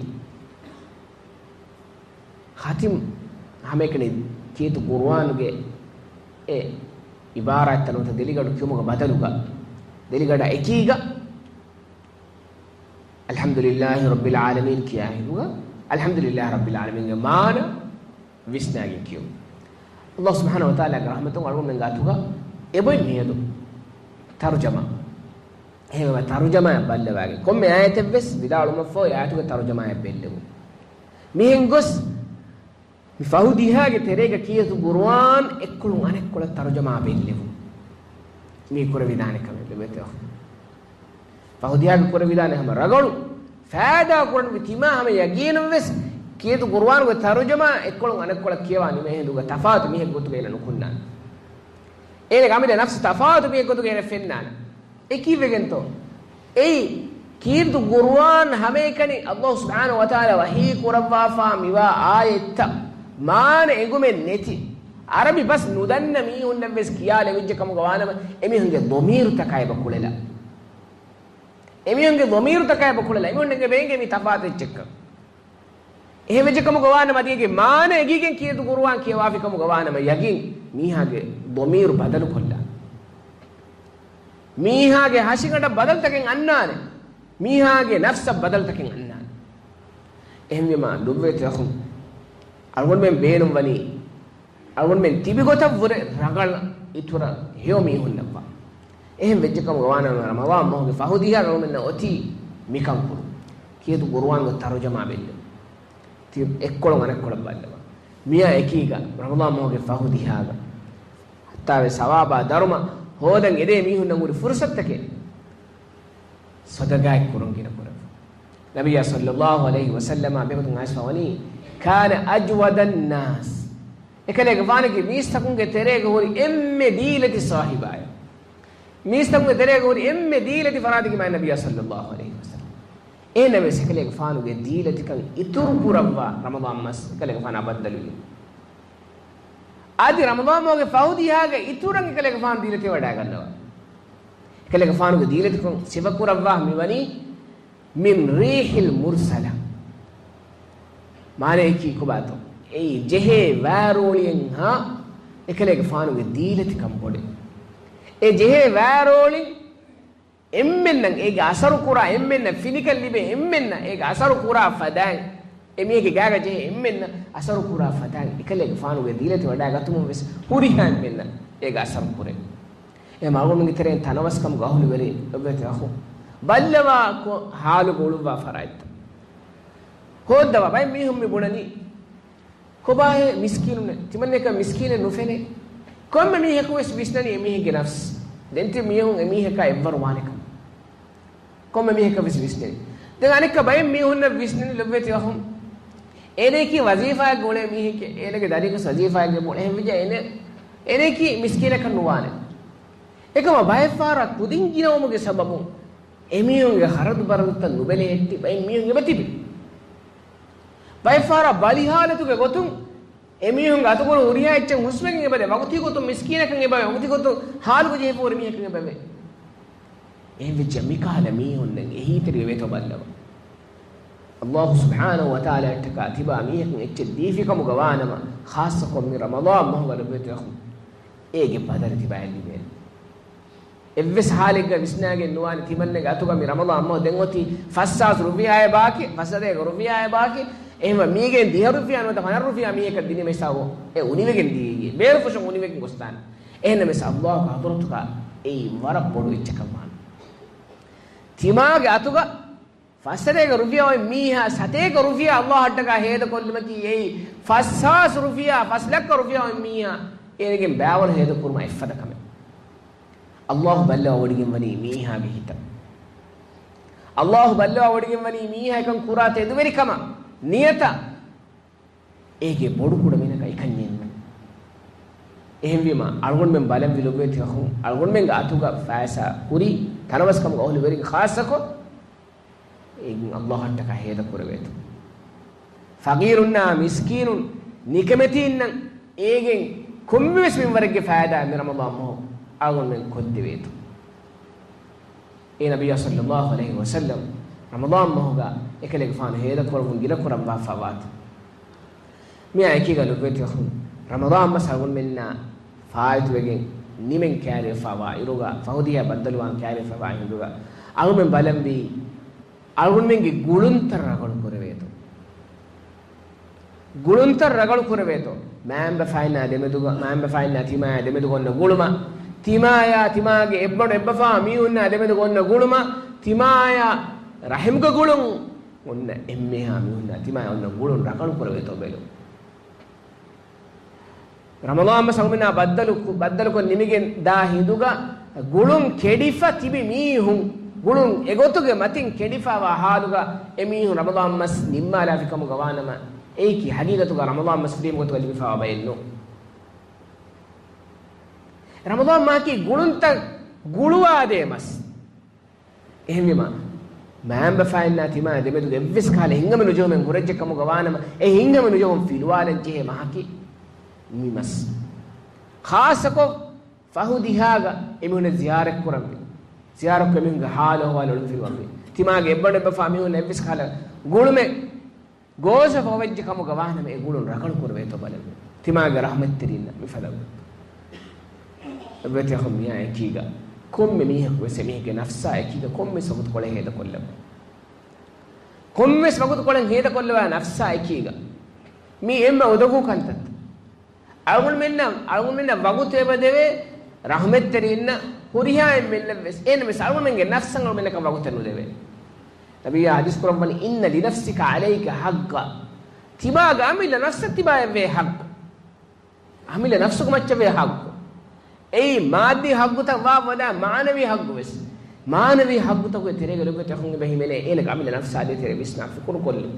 ޚަތިމް ހަމައެކަނި ކީރިތި ޤުރުއާނުގެ އެ އިބާރާތްތައް ނުވަތަ ދެލިގަނޑު ކިޔުމުގެ ބަދަލުގަ، ދެލިގަނޑަށް އެކީގަ، އަލްޙަމްދުލިއްލާހި ރައްބިލް ޢާލަމީން ކިޔާ ހިނދުގަ، އަލްޙަމްދުލިއްލާހި ރައްބިލް ޢާލަމީންގެ މާނަ ވިސްނާގެން ކިޔުން. ﷲ ސުބްޙާނަހޫ ވަތަޢާލާގެ ރަޙްމަތުން އަޅުގަނޑުމެން ގާތުގަ އެބޮތް މިއަދު ތަރުޖަމާ. އެހެންވީމަ ތަރުޖަމާއަށް ބައްލަވާގެން ކޮންމެ އާޔަތެއް ވެސް ވިދާޅުވުމަށްފަހު އެ އާޔަތުގެ ތަރުޖަމާއަށް ބެއްލެވުން. މިހެން ގޮސް މި ފަހު ދިހާގެ ތެރޭގަ ކީރިތި ޤުރުއާން އެއްކޮޅުން އަނެއްކޮޅަށް ތަރުޖަމާ ބެއްލެވުން. މީ ކުރެވިދާނެ ކަމެއް ލޮބުވެތި އަޚުން. ފަހު ދިހާގެ ކުރެވިދާނެ ހަމަ ރަނގަޅު ފައިދާ ކުރަންވީ ތިމާ ހަމަ ޔަގީނުން ވެސް ކީރިތި ޤުރުއާނުގެ ތަރުޖަމާ އެއްކޮޅުން އަނެއްކޮޅަށް ކިޔަވާ ނިމޭ ހިނދުގަ ތަފާތު މީހެއް ގޮތުގަ އޭނަ ނުކުންނާނެ. އޭނަގެ އަމިއްލަ ނަފްސު ތަފާތު މީހެއް ގޮތުގަ އޭނަ ފެންނާނެ. އެ ކީއްވެގެންތޯ؟ އެއީ، ކީރިތި ޤުރުއާން ހަމައެކަނި ﷲ ސުބްޙާނަހޫ ވަތަޢާލާ ވަޙީ ކުރައްވާފާ މިވާ އާޔަތްތައް މާނަ އެނގުމެއް ނެތި، ޢަރަބި ބަސް ނުދަންނަ މީހުންނަށް ވެސް ކިޔާލެވިއްޖެ ކަމުގަ ވާނަމަ، އެމީހުންގެ ޟަމީރުތަކާ އެބަ ކުޅެލާ. އެމީހުންގެ ޟަމީރުތަކާ އެބަ ކުޅެލާ. އެމީހުންނަށް އެނގޭ ބޭންގެ މީ ތަފާތު އެއްޗެއްކަން. އެހެން ވެއްޖެ ކަމުގަ ވާނަމަ، އަދި އޭގެ މާނަ އެގީގެން ކީރިތި ޤުރުއާން ކިޔަވާފި ކަމުގަ ވާނަމަ، ޔަގީން މީހާގެ ޟަމީރު ބަދަލުކޮށްލާނެ. މީހާގެ ހަށިގަނޑަށް ބަދަލުތަކެއް އަންނާނެ. މީހާގެ ނަފްސަށް ބަދަލުތަކެއް އަންނާނެ. އެހެންވީމާ، ލޮބުވެތި އަޚުން، އަޅުގަނޑުމެން ބޭނުންވަނީ، އަޅުގަނޑުމެން ތިބި ގޮތަށްވުރެ ރަނގަޅަށް އިތުރަށް ހެޔޮ މީހުންނަށްވާ. އެހެން ވެއްޖެ ކަމުގަ ވާނަމަ، ރަމަޟާން މަހުގެ ފަހު ދިހާ އަޅުގަނޑުމެންނަށް އޮތީ މިކަން ކުރުން. ކީރިތި ޤުރުއާންގެ ތަރުޖަމާ ބެއްލެވުން. ތި އެއްކޮޅުން އަނެއްކޮޅަށް ބައްލަވާ. މިއާ އެކީގަ ރަމަޟާން މަހުގެ ފަހު ދިހާގަ ހައްތާވެސް ސަވާބާ ދަރުމަ ހޯދަން އެދޭ މީހުންނަށް ހުރި ފުރުޞަތުތަކެއް ޞަދަޤާތް ކުރުން ގިނަ ކުރެވުން. ނަބިއްޔާ ޞައްލައްލާހު ޢަލައިހި ވަސައްލަމަ ބެހުތުން އައިސްފަ ވަނީ، كان أجود الناس، އެކަލޭގެފާނަކީ މީސްތަކުންގެ ތެރޭގަ ހުރި އެންމެ ދީލަތި ޞާޙިބާއެއް. މީސްތަކުންގެ ތެރޭގަ ހުރި އެންމެ ދީލަތި ފަރާތަކީ މާތް ނަބިއްޔާ ޞައްލައްލާހު ޢަލައިހި ވަސައްލަމަ. އެހެންނަމަވެސް އެކަލޭގެފާނުގެ ދީލަތިކަން އިތުރު ކުރައްވާ ރަމަޟާން މަސް އެކަލޭގެފާނާ ބައްދަލުވި. އަދި ރަމަޟާން މަހުގެ ފަހު ދިހާގެ އިތުރަށް އެކަލޭގެފާނު ދީލަތިވެވަޑައިގަންނަވާ. އެކަލޭގެފާނުގެ ދީލަތިކަން ސިފަކުރައްވާ މިވަނީ، من ريح مرسلة. މާނަޔަކީ ކޮބާތޯ؟ އެއީ ޖެހޭ ވާރޯޅިއެއްހާ އެކަލޭގެފާނުގެ ދީލަތިކަން ބޮޑެ. އެ ޖެހޭ ވާރޯޅިން އެންމެންނަށް އޭގެ އަސަރު ކުރާ އެންމެންނަށް، ފިނިކަން ލިބޭ އެންމެންނަށް އޭގެ އަސަރު ކުރާ ފަދައިން، އެމީހެއްގެ ގާގަ ޖެހޭ އެންމެންނަށް އަސަރު ކުރާ ފަދައިން އެކަލޭގެފާނުގެ ދީލަތި ވަޑައިގަތުމުން ވެސް ހުރިހާ އެންމެންނަށް އޭގެ އަސަރު ކުރޭ. އެ މަގުމުގެ ތެރެއިން ތަނަވަސްކަމުގެ އަހުލުވެރިން ލޮބުވެތި އަޚު، ބައްލަވާ ކޮ-، ހާލުގަ އުޅުއްވާ ފަރާތްތައް ހޯއްދަވާ. ބައެއް މީހުން މި ބުނަނީ، ކޮބާހޭ މިސްކީނުންނެއް؟ ތިމަންނައަކަށް މިސްކީނެއް ނުފެނޭ. ކޮންމެ މީހަކު ވެސް ވިސްނަނީ އެމީހެއްގެ ނަފްސް. ދެން ތި މީހުން އެމީހަކާ އެއްވަރު ވާނެކަން. ކޮންމެ މީހަކަށް ވެސް ވިސްނެނީ. ދެން އަނެއްކާ ބައެއް މީހުންނަށް ވިސްނެނީ ލޮބުވެތި އަޚުން، އޭނައަކީ ވަޒީފާއެއްގަ އުޅޭ މީހެކޭ، އޭނަގެ ދަރިއަކު ވަޒީފާއެއްގަ އުޅޭ. އެހެންވެއްޖެ އޭނަ، އޭނައަކީ މިސްކީނަކަށް ނުވާނެ. އެކަމަށް ބައެއްފަހަރަށް ކުދިން ގިނަވުމުގެ ސަބަބުން އެމީހުންގެ ޚަރަދު ބަރަދުތައް ނުބެލެހެއްޓި ބައެއް މީހުން އެބަ ތިބި. ބައެއްފަހަރަށް ބަލިހާލަތުގެ ގޮތުން އެމީހުންގެ އަތުގަނޑު ހުރިހާ އެއްޗެއް ހުސްވެގެން އެބަދޭ، ވަގުތީ ގޮތުން މިސްކީނަކަށް އެބަވޭ، ވަގުތީ ގޮތުން ހާލުގަ ޖެހިފަ ހުރި މީހަކަށް އެބަވޭ. އެހެންވެއްޖެ މިކަހަލަ މީހުންނަށް އެހީތެރިވެވޭތޯ ބައްލަވާ. ﷲ ސުބްޙާނަހޫ ވަތަޢާލާއަށްޓަކާ ތިބާ މީހަކުން އެއްޗެއް ދީފިކަމުގަ ވާނަމަ، ޚާއްޞަކޮށް މި ރަމަޟާން މަހުގަ ލޮބުވެތި އަޚުން، އޭގެ ބަދަލު ތިބާއަށް ލިބޭނެ. އެއްވެސް ހާލެއްގަ ވިސްނާގެން ނުވާނެ ތިމަންނަގެ އަތުގަ މި ރަމަޟާން މަހު ދެން އޮތީ ފަސްހާސް ރުފިޔާއެއް ބާކީ، ފަސް ހަތަރެއް ރުފިޔާއެއް ބާކީ، އެހެންވެ މީގެން ދިހަ ރުފިޔާ ނުވަތަ ފަނަރަ ރުފިޔާ މީހަކަށް ދިނީމަ ހިސާބު އެ އުނިވެގެން ދިޔައީ، ބޭރުފުށުން އުނިވެގެން ގޮސްދާނެ. އެހެންނަމަވެސް ﷲގެ ޙަޟްރަތުގަ އެއީ ވަރަށް ބޮޑު އެއްޗަކަށް ވާނެ. ތިމާގެ އަތުގަ ފަސްސަތޭކަ ރުފިޔާ އޮތް މީހާ، ސަތޭކަ ރުފިޔާ އައްލާހަށްޓަކާ ހޭދަކޮށްލުމަކީ އެއީ ފަސްހާސް ރުފިޔާ، ފަސް ލައްކަ ރުފިޔާ އޮތް މީހާ އޭނަގެން ބައިވަރު ހޭދަކުރުމަށް އެއްފަދަ ކަމެއް. އައްލާހު ބައްލަވާވޮޑިގެން ވަނީ މީހާގެ ހިތަށް. އައްލާހު ބައްލަވާވޮޑިގެން ވަނީ މީހާ އެކަން ކުރާ ތެދުވެރިކަމަށް، ނިޔަތަށް. އޭގެ ބޮޑުކުޑަ މިނަކަށް އެކަންޏެއް ނޫން. އެހެންވީމަ، އަޅުގަނޑުމެން ބަލަންވީ ލޮބުވެތި އަޚުން، އަޅުގަނޑުމެންގެ އަތުގަ ފައިސާ ކުރީ، ތަނަވަސްކަމުގެ އަހުލުވެރިން ޚާއްޞަކޮށް، އޭގެން އައްލާހަށްޓަކާ ހޭދަ ކުރެވޭތޯ. ފަގީރުންނާ މިސްކީނުން، ނިކަމެތީންނަށް އޭގެން ކޮންމެވެސް މިންވަރެއްގެ ފައިދާ މި ރަމަޟާން މަހު އަޅުގަނޑުމެން ކޮށްދެވޭތޯ. އޭ ނަބިއްޔާ ޞައްލައްލާހު ޢަލައިހި ވަސައްލަމް، ރަމަޟާން މަހުގަ އެކަލޭގެފާނު ހޭދަކުރައްވަން ގިނަކުރައްވާފަ ވާތީ. މިއާ އެކީގަ ލޮބުވެތި އަޚުން، ރަމަޟާން މަސް އަޅުގަނޑުމެންނާ ފާއިތުވެގެން ނިމެން ކައިރިވެފަ ވާ އިރުގަ، ފަހު ދިހަ ބައްދަލުވާން ކައިރިވެފަ ވާ ހިނދުގަ، އަޅުގަނޑުމެން ބަލަންވީ، އަޅުގަނޑުމެންގެ ގުޅުންތައް ރަގަޅު ކުރެވޭތޯ. ގުޅުންތައް ރަގަޅު ކުރެވޭތޯ. މައިންބަފައިންނާ ދެމެދުގަ، މައިންބަފައިންނާ ތިމާޔާ ދެމެދުގަ އޮންނަ ގުޅުމަށް، ތިމާޔާ، ތިމާގެ އެއްބަނޑު އެއްބަފާ މީހުންނާ ދެމެދުގަ އޮންނަ ގުޅުމަށް، ތިމާޔާ ރަޙިމުގެ ގުޅުން އޮންނަ އެންމެހާ މީހުންނާ ތިމާޔާ އޮންނަ ގުޅުން ރަގަޅު ކުރެވޭތޯ ބެލުން. ރަމަޟާން މަސް އަޅުގަނޑުމެންނާ ބައްދަލު، ބައްދަލުކޮށް ނިމިގެން ދާ ހިނދުގަ ގުޅުން ކެޑިފަ ތިބި މީހުން، ގުޅުން އެގޮތުގެ މަތިން ކެޑިފަވާ ހާލުގަ އެމީހުން ރަމަޟާން މަސް ނިންމާލާފި ކަމުގަ ވާނަމަ، އެއީކީ ހަގީގަތުގަ ރަމަޟާން މަސް ފްރީމް ގޮތުގަ ލިބިފަވާ ބައެއް ނޫން. ރަމަޟާން މަހަކީ ގުޅުންތައް ގުޅުވާދޭ މަސް. އެހެންވީމަ، މައިންބަފައިންނާ ތިމާ ދެމެދުގެ އެއްވެސް ކަހަލަ ހިނގަމި ނުޖެހުމެއް ހުރެއްޖެ ކަމުގަ ވާނަމަ، އެ ހިނގަމި ނުޖެހުން ފިލުވާލަން ޖެހޭ މަހަކީ މި މަސް. ޚާއްޞަކޮށް، ފަހު ދިހާގަ އެމީހުންނަށް ޒިޔާރަތް ކުރަންވީ. ޒިޔާރަތްކޮށް އެމީހުންގެ ހާލު އަހުވާލު އޮޅުންފިލުވަންވީ. ތިމާގެ އެއްބަނޑު އެއްބަފާ މީހުންނަށް އެއްވެސް ކަހަލަ ގުޅުމެއް ގޯސްވެފަ އޮވެއްޖެ ކަމުގަ ވާނަމަ، އެ ގުޅުން ރަގަޅު ކުރެވޭތޯ ބަލަން. ތިމާގެ ރަޙްމަތްތެރިންނަށް މިފަދަ އެއްވެތި އަޚުން މިއާ އެކީގަ ކޮންމެ މީހަކު ވެސް އެމީހެއްގެ ނަފްސާ އެކީގަ ކޮންމެސް ވަގުތުކޮޅެއް ހޭދަކޮށްލަން. ކޮންމެސް ވަގުތުކޮޅެއް ހޭދަކޮށްލަވާ ނަފްސާ އެކީގަ. މީ އެންމެ އުނދަގޫ ކަންތައްތައް. އަޅުގަނޑުމެންނަށް، އަޅުގަނޑުމެންނަށް ވަގުތު އެބަ ދެވޭ، ރަޙްމަތްތެރިންނަށް ހުރިހާ އެންމެންނަށް ވެސް. އެހެންނަމަވެސް އަޅުގަނޑުމެންގެ ނަފްސަށް އަޅުގަނޑުމެންނަކަށް ވަގުތެއް ނުދެވޭ. ނަބިއްޔާ ޙަދީޘް ކުރައްވަނީ، "إن لنفسك عليك حقا." ތިމާގެ އަމިއްލަ ނަފްސަށް ތިބާއަށްވޭ ޙައްޤު. އަމިއްލަ ނަފްސުގެ މައްޗަށްވޭ ޙައްޤު. އެއީ މާއްދީ ޙައްޤުތައް ވާ ވަދާ މާނަވީ ޙައްޤު ވެސް. މާނަވީ ޙައްޤުތަކުގެ ތެރޭގަ ލޮބުވެތި އަޚުން އެބަ ހިމެނޭ އޭނަގެ އަމިއްލަ ނަފްސާ ދޭތެރޭ ވިސްނާ ފިކުރުކޮށްލުން.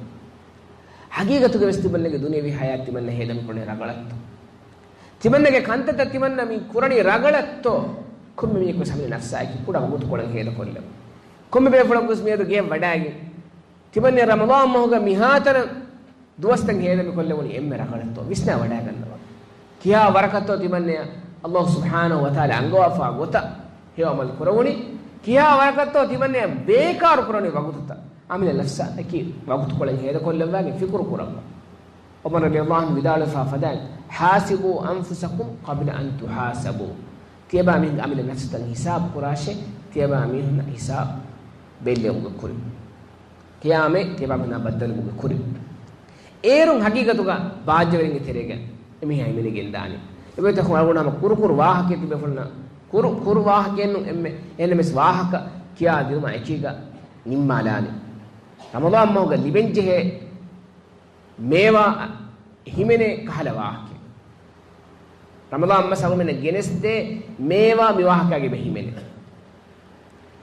ޙަޤީޤަތުގަ ވެސް ތިމަންނަގެ ދުނިޔަވީ ޙަޔާތް ތިމަންނަ ހޭދަ މިކުރަނީ ރަގަޅަށްތޯ؟ ތިމަންނަގެ ކަންތައްތައް ތިމަންނަ މި ކުރަނީ ރަގަޅަށްތޯ؟ ކޮންމެ މީހަކު ވެސް ހަމަ ނަފްސާއެކީ ކުޑަ ވަގުތުކޮޅެއް ހޭދަކޮށްލަން. ކޮންމެ ބޭފުޅަކު ވެސް މިއަދު ގެއަށް ވަޑައިގެން ތިމަންނަ ރަމަޟާން މަހުގަ މިހާތަނަށް ދުވަސްތައް ހޭދަ މިކޮށްލެވުނީ އެންމެ ރަގަޅަށްތޯ؟ ވިސްނާ ވަޑައިގަންނަވާ. ކިހާ ވަރަކަށްތޯ ތިމަންނަޔަށް ﷲ ސުބްޙާނަހޫ ވަތަޢާލާ އަންގަވާފާ ގޮތަށް ހެޔޮ ޢަމަލު ކުރެވުނީ؟ ކިހާ ވަރަކަށްތޯ ތިމަންނަޔަށް ބޭކާރު ކުރެވުނީ ވަގުތުތައް؟ އަމިއްލަ ނަފްސާ އެކި ވަގުތުކޮޅެއް ހޭދަކޮށްލައްވާގެން ފިކުރު ކުރައްވާ. ޢުމަރު ރަޟިޔަﷲ ޢަންހު ވިދާޅުވެފާ ފަދައިން، "حاسبوا أنفسكم قبل أن تحاسبوا." ތިޔަބާ މީހުން އަމިއްލަ ނަފްސުތައް ހިސާބު ކުރާށޭ، ތިޔަބާ މީހުންނަށް ހިސާބު ބެއްލެވުމުގެ ކުރިން. ޤިޔާމަތް ތިޔަބާ މީހުންނާ ބައްދަލުވުމުގެ ކުރިން. އޭރުން ހަގީގަތުގަ ބާއްޖަވެރިންގެ ތެރޭގަ އެމީހާ ހިމެނިގެންދާނެ. އެބައިތަކުން އަޅުގަނޑު ހަމަ ކުރު ކުރު ވާހަކައެއް ތިބޭފުޅުންނަށް، ކުރު ކުރު ވާހަކައެއްނު އެންމެ، އެހެންނަމަވެސް ވާހަކަ ކިޔާ ދިނުމާ އެކީގަ ނިންމާލާނެ. ރަމަޟާން މަހުގަ ލިބެންޖެހޭ މޭވާ ހިމެނޭ ކަހަލަ ވާހަކައެއް. ރަމަޟާން މަސް އަޅުގަނޑުމެންނަށް ގެނެސްދޭ މޭވާ މި ވާހަކައިގަ އެބަ ހިމެނޭ.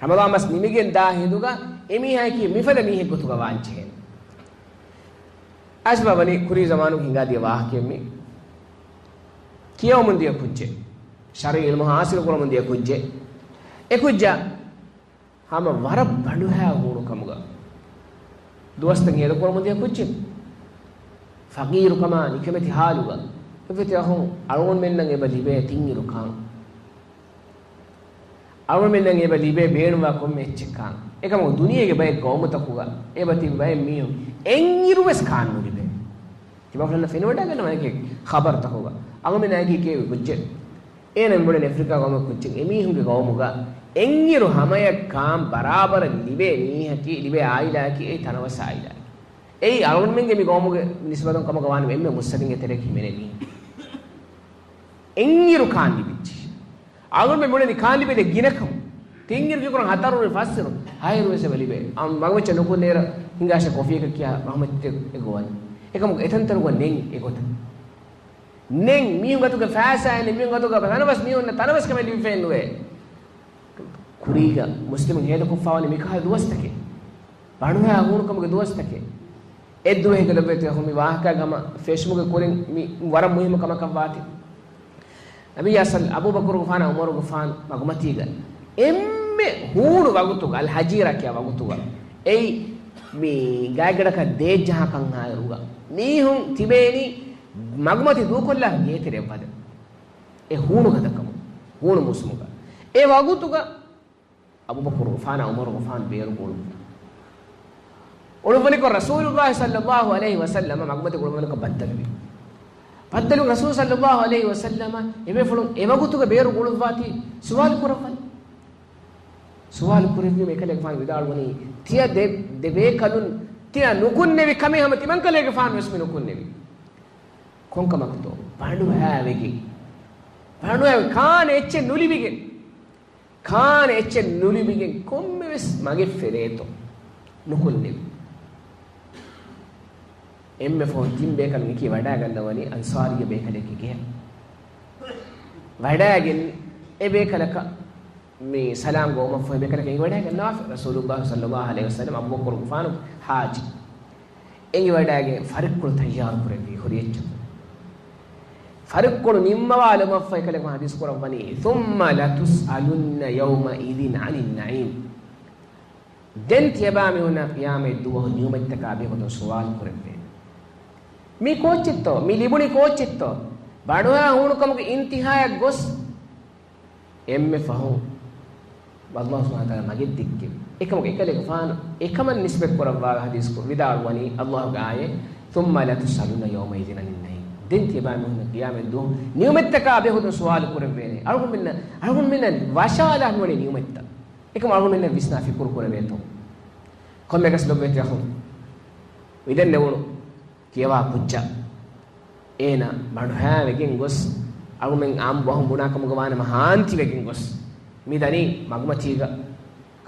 ރަމަޟާން މަސް ނިމިގެން ދާ ހިނދުގަ އެމީހާއަކީ މިފަދަ މީހެއް ގޮތުގަ ވާންޖެހޭނެ. އަސްބަ ވަނީ ކުރީ ޒަމާނުގަ ހިނގާދިޔަ ވާހަކައެއް މީ. ކިޔަވަމުން ދިޔަ ކުއްޖެއް. ޝަރުޢީ ޢިލްމު ޙާޞިލު ކުރަމުން ދިޔަ ކުއްޖެއް. އެ ކުއްޖާ ހަމަ ވަރަށް ބަނޑުހައި ހޫނު ކަމުގަ ދުވަސްތައް ހޭދަކުރަމުން ދިޔަ ކުއްޖެއް. ފަޤީރުކަމާ ނިކަމެތި ޙާލުގަ އެއްވެތި އަޚުން އަޅުގަނޑުމެންނަށް އެބަ ލިބޭ ތިންއިރު ކާން. އަޅުގަނޑުމެންނަށް އެބަ ލިބޭ ބޭނުންވާ ކޮންމެ އެއްޗެއް ކާން. އެކަމަކު ދުނިޔޭގެ ބައެއް ޤައުމުތަކުގަ އެބަ ތިބި ބައެއް މީހުން އެއްއިރު ވެސް ކާން ނުލިބޭ. ތިބާފުޅުންނަށް ފެނިވަޑައިގަންނަވާނެ އެކި ޚަބަރުތަކުގަ. އަޅުގަނޑުމެންނާއެކީ ކިޔެވި ކުއްޖެއް. އޭނަ މިބުނަނީ އެފްރިކާ ޤައުމެއް ކުއްޖެއް. އެމީހުންގެ ޤައުމުގަ އެއްއިރު ހަމަޔަށް ކާން ބަރާބަރަށް ލިބޭ މީހަކީ، ލިބޭ ޢާއިލާއަކީ އެއީ ތަނަވަސް ޢާއިލާއެއް. އެއީ އަޅުގަނޑުމެންގެ މި ޤައުމުގެ ނިސްބަތުން ކަމުގަ ވާނަމަ އެންމެ މުއްސަރިންގެ ތެރެއަކަށް ހިމެނޭ މީހުން. އެއްއިރު ކާން ލިބިއްޖެ. އަޅުގަނޑުމެން ބުނަނީ ކާން ލިބޭ ދެ ގިނަކަމު. ތިންއިރު ކިކުރަން ހަތަރު އިރު ފަސްއިރު. ހައިރުވެސް އެބަ ލިބޭ. އަ، މަގުމައްޗަށް ނުކުންނޭރަ ހިނގާށޭ ކޮފީއަކަށް ކިޔާ ރަހުމަތްތެރި އެ ގޮވަން. އެކަމަކު އެތަންތަނުގަ ނެތް އެގޮތަށް. ނެތް މީހުން ގަތުގަ ފައިސާއެއް ނެތް، މީހުން ގަތުގަ ތަނަވަސް މީހުންނަށް ތަނަވަސް ކަމެއް ލިބިފައެއް ނުވޭ. ކުރީގަ މުސްލިމުން ހޭދަކޮށްފަވަނީ މިކަހަލަ ދުވަސްތަކެއް. ބަނޑުހައި ހޫނުކަމުގެ ދުވަސްތަކެއް. އެއްދުވަހެއްގަ ލޮބުވެތި އަޚުން މި ވާހަކަ ހަމަ ފެށުމުގެ ކުރިން މި ވަރަށް މުހިއްމު ކަމަކަށް ވާތީ. ނަބިއްޔާ ޞައްލަ، އަބޫބަކުރުގެފާނާ ޢުމަރުގެފާނު މަގުމަތީގަ އެންމެ ހޫނު ވަގުތުގަ، އަލް ހަޖީރާ ކިޔާ ވަގުތުގަ، އެއީ މި ގާތްގަނޑަކަށް ދޭއްޖަހާ ކަންހާއިރުގަ، މީހުން ތިބޭނީ މަގުމަތި ދޫކޮށްލާފަ ގޭތެރެއަށް ވަދެ. އެ ހޫނު ގަދަކަމު، ހޫނު މޫސުމުގަ. އެ ވަގުތުގަ އަބޫބަކުރުގެފާނާ ޢުމަރުގެފާނު ބޭރު ގުޅުއްވި. އުޅުއްވަނިކޮށް ރަސޫލުﷲ ޞައްލަﷲ ޢަލައިހި ވަސައްލަމަ މަގުމަތި އުޅުއްވަނިކޮށް ބައްދަލުވި. ބައްދަލު ރަސޫލު ޞައްލަﷲ ޢަލައިހި ވަސައްލަމަ އެބޭފުޅުން އެވަގުތުގަ ބޭރު ގުޅުއްވާތީ ސުވާލު ކުރައްވަން. ސުވާލު ކުރެއްވީމަ އެކަލޭގެފާނު ވިދާޅުވަނީ، ތިޔަ ދެ، ދެބޭކަލުން ތިޔަ ނުކުންނެވި ކަމެއް ހަމަ ތިމަންކަލޭގެފާނު ވެސް މި ނުކުންނެވި. ކޮންކަމަކުތޯ؟ ބަނޑުހައިވެގެން. ބަނޑުހައި ކާނެ އެއްޗެއް ނުލިބިގެން. ކާނެ އެއްޗެއް ނުލިބިގެން ކޮންމެވެސް މަގެއް ފެރޭތޯ؟ ނުކުންނެވި. އެންމެ ފަހުން ތިން ބޭކަލުން އެކީ ވަޑައިގަންނަވަނީ އަންޞާރީ ބޭކަލެއްގެ ގެއަށް. ވަޑައިގެން އެ ބޭކަލަކަށް މި ސަލާމް ގޮވުމަށްފަހު އެ ބޭކަލަކަށް އެނގި ވަޑައިގަންނަވާފަ. ރަސޫލުﷲ ޞައްލަﷲ ޢަލައިހި ވަސައްލަމަ އަބޫބަކުރުގެފާނު ޙާޖީ. އެނގި ވަޑައިގެން ފަރިއްކޮޅު ތައްޔާރު ކުރެއްވީ ހުރި އެއްޗަކު. ފަރިއްކޮޅު ނިންމަވާލުމަށްފަހު އެކަލޭގެފާނު ޙަދީޘް ކުރައްވަނީ، ثُمَّ لَتُسْأَلُنَّ يَوْمَئِذٍ عَنِ النَّعِيمِ. ދެން ތިޔަބާމީހުންނަށް ޤިޔާމަތް ދުވަހު ނިޢުމަތްތަކާ ބެހޭގޮތުން ސުވާލު ކުރެއްވޭނެ. މީ ކޯއްޗެއްތޯ؟ މި ލިބުނީ ކޯއްޗެއްތޯ؟ ބަނޑުހައި ހޫނުކަމުގެ އިންތިހާއަށް ގޮސް އެންމެ ފަހުން ﷲ ސުބްޙާނަހޫ ވަތަޢާލާ މަގެއް ދެއްކެވި. އެކަމަކު އެކަލޭގެފާނު އެކަމަށް ނިސްބަތް ކުރައްވާ ޙަދީޘް ކުރ-، ވިދާޅުވަނީ ﷲ ގެ އާޔަތް، ثُمَّ لَتُسْأَلُنَّ يَوْمَئِذٍ عَنِ النَّعِيمِ. ދެން ތިޔަބާމީހުންނަށް ޤިޔާމަތް ދުވަހު ނިޢުމަތްތަކާ ބެހޭގޮތުން ސުވާލު ކުރެއްވޭނެ. އަޅުގަނޑުމެންނަށް، އަޅުގަނޑުމެންނަށް ވަށާލާ ނުވަނީ ނިޢުމަތްތައް. އެކަމަކު އަޅުގަނޑުމެންނަށް ވިސްނާ ފިކުރު ކުރެވޭތޯ؟ ކޮންމެއަކަސް ލޮބުވެތި އަޚުން މިދެންނެވުނު ކިޔަވާ ކުއްޖާ އޭނާ ބަނޑުހައިވެގެން ގޮސް، އަޅުގަނޑުމެން އާންމު ބަހުން ބުނާ ކަމުގަ ވާނަމަ ހާންތިވެގެން ގޮސް، މި ދަނީ މަގުމަތީގަ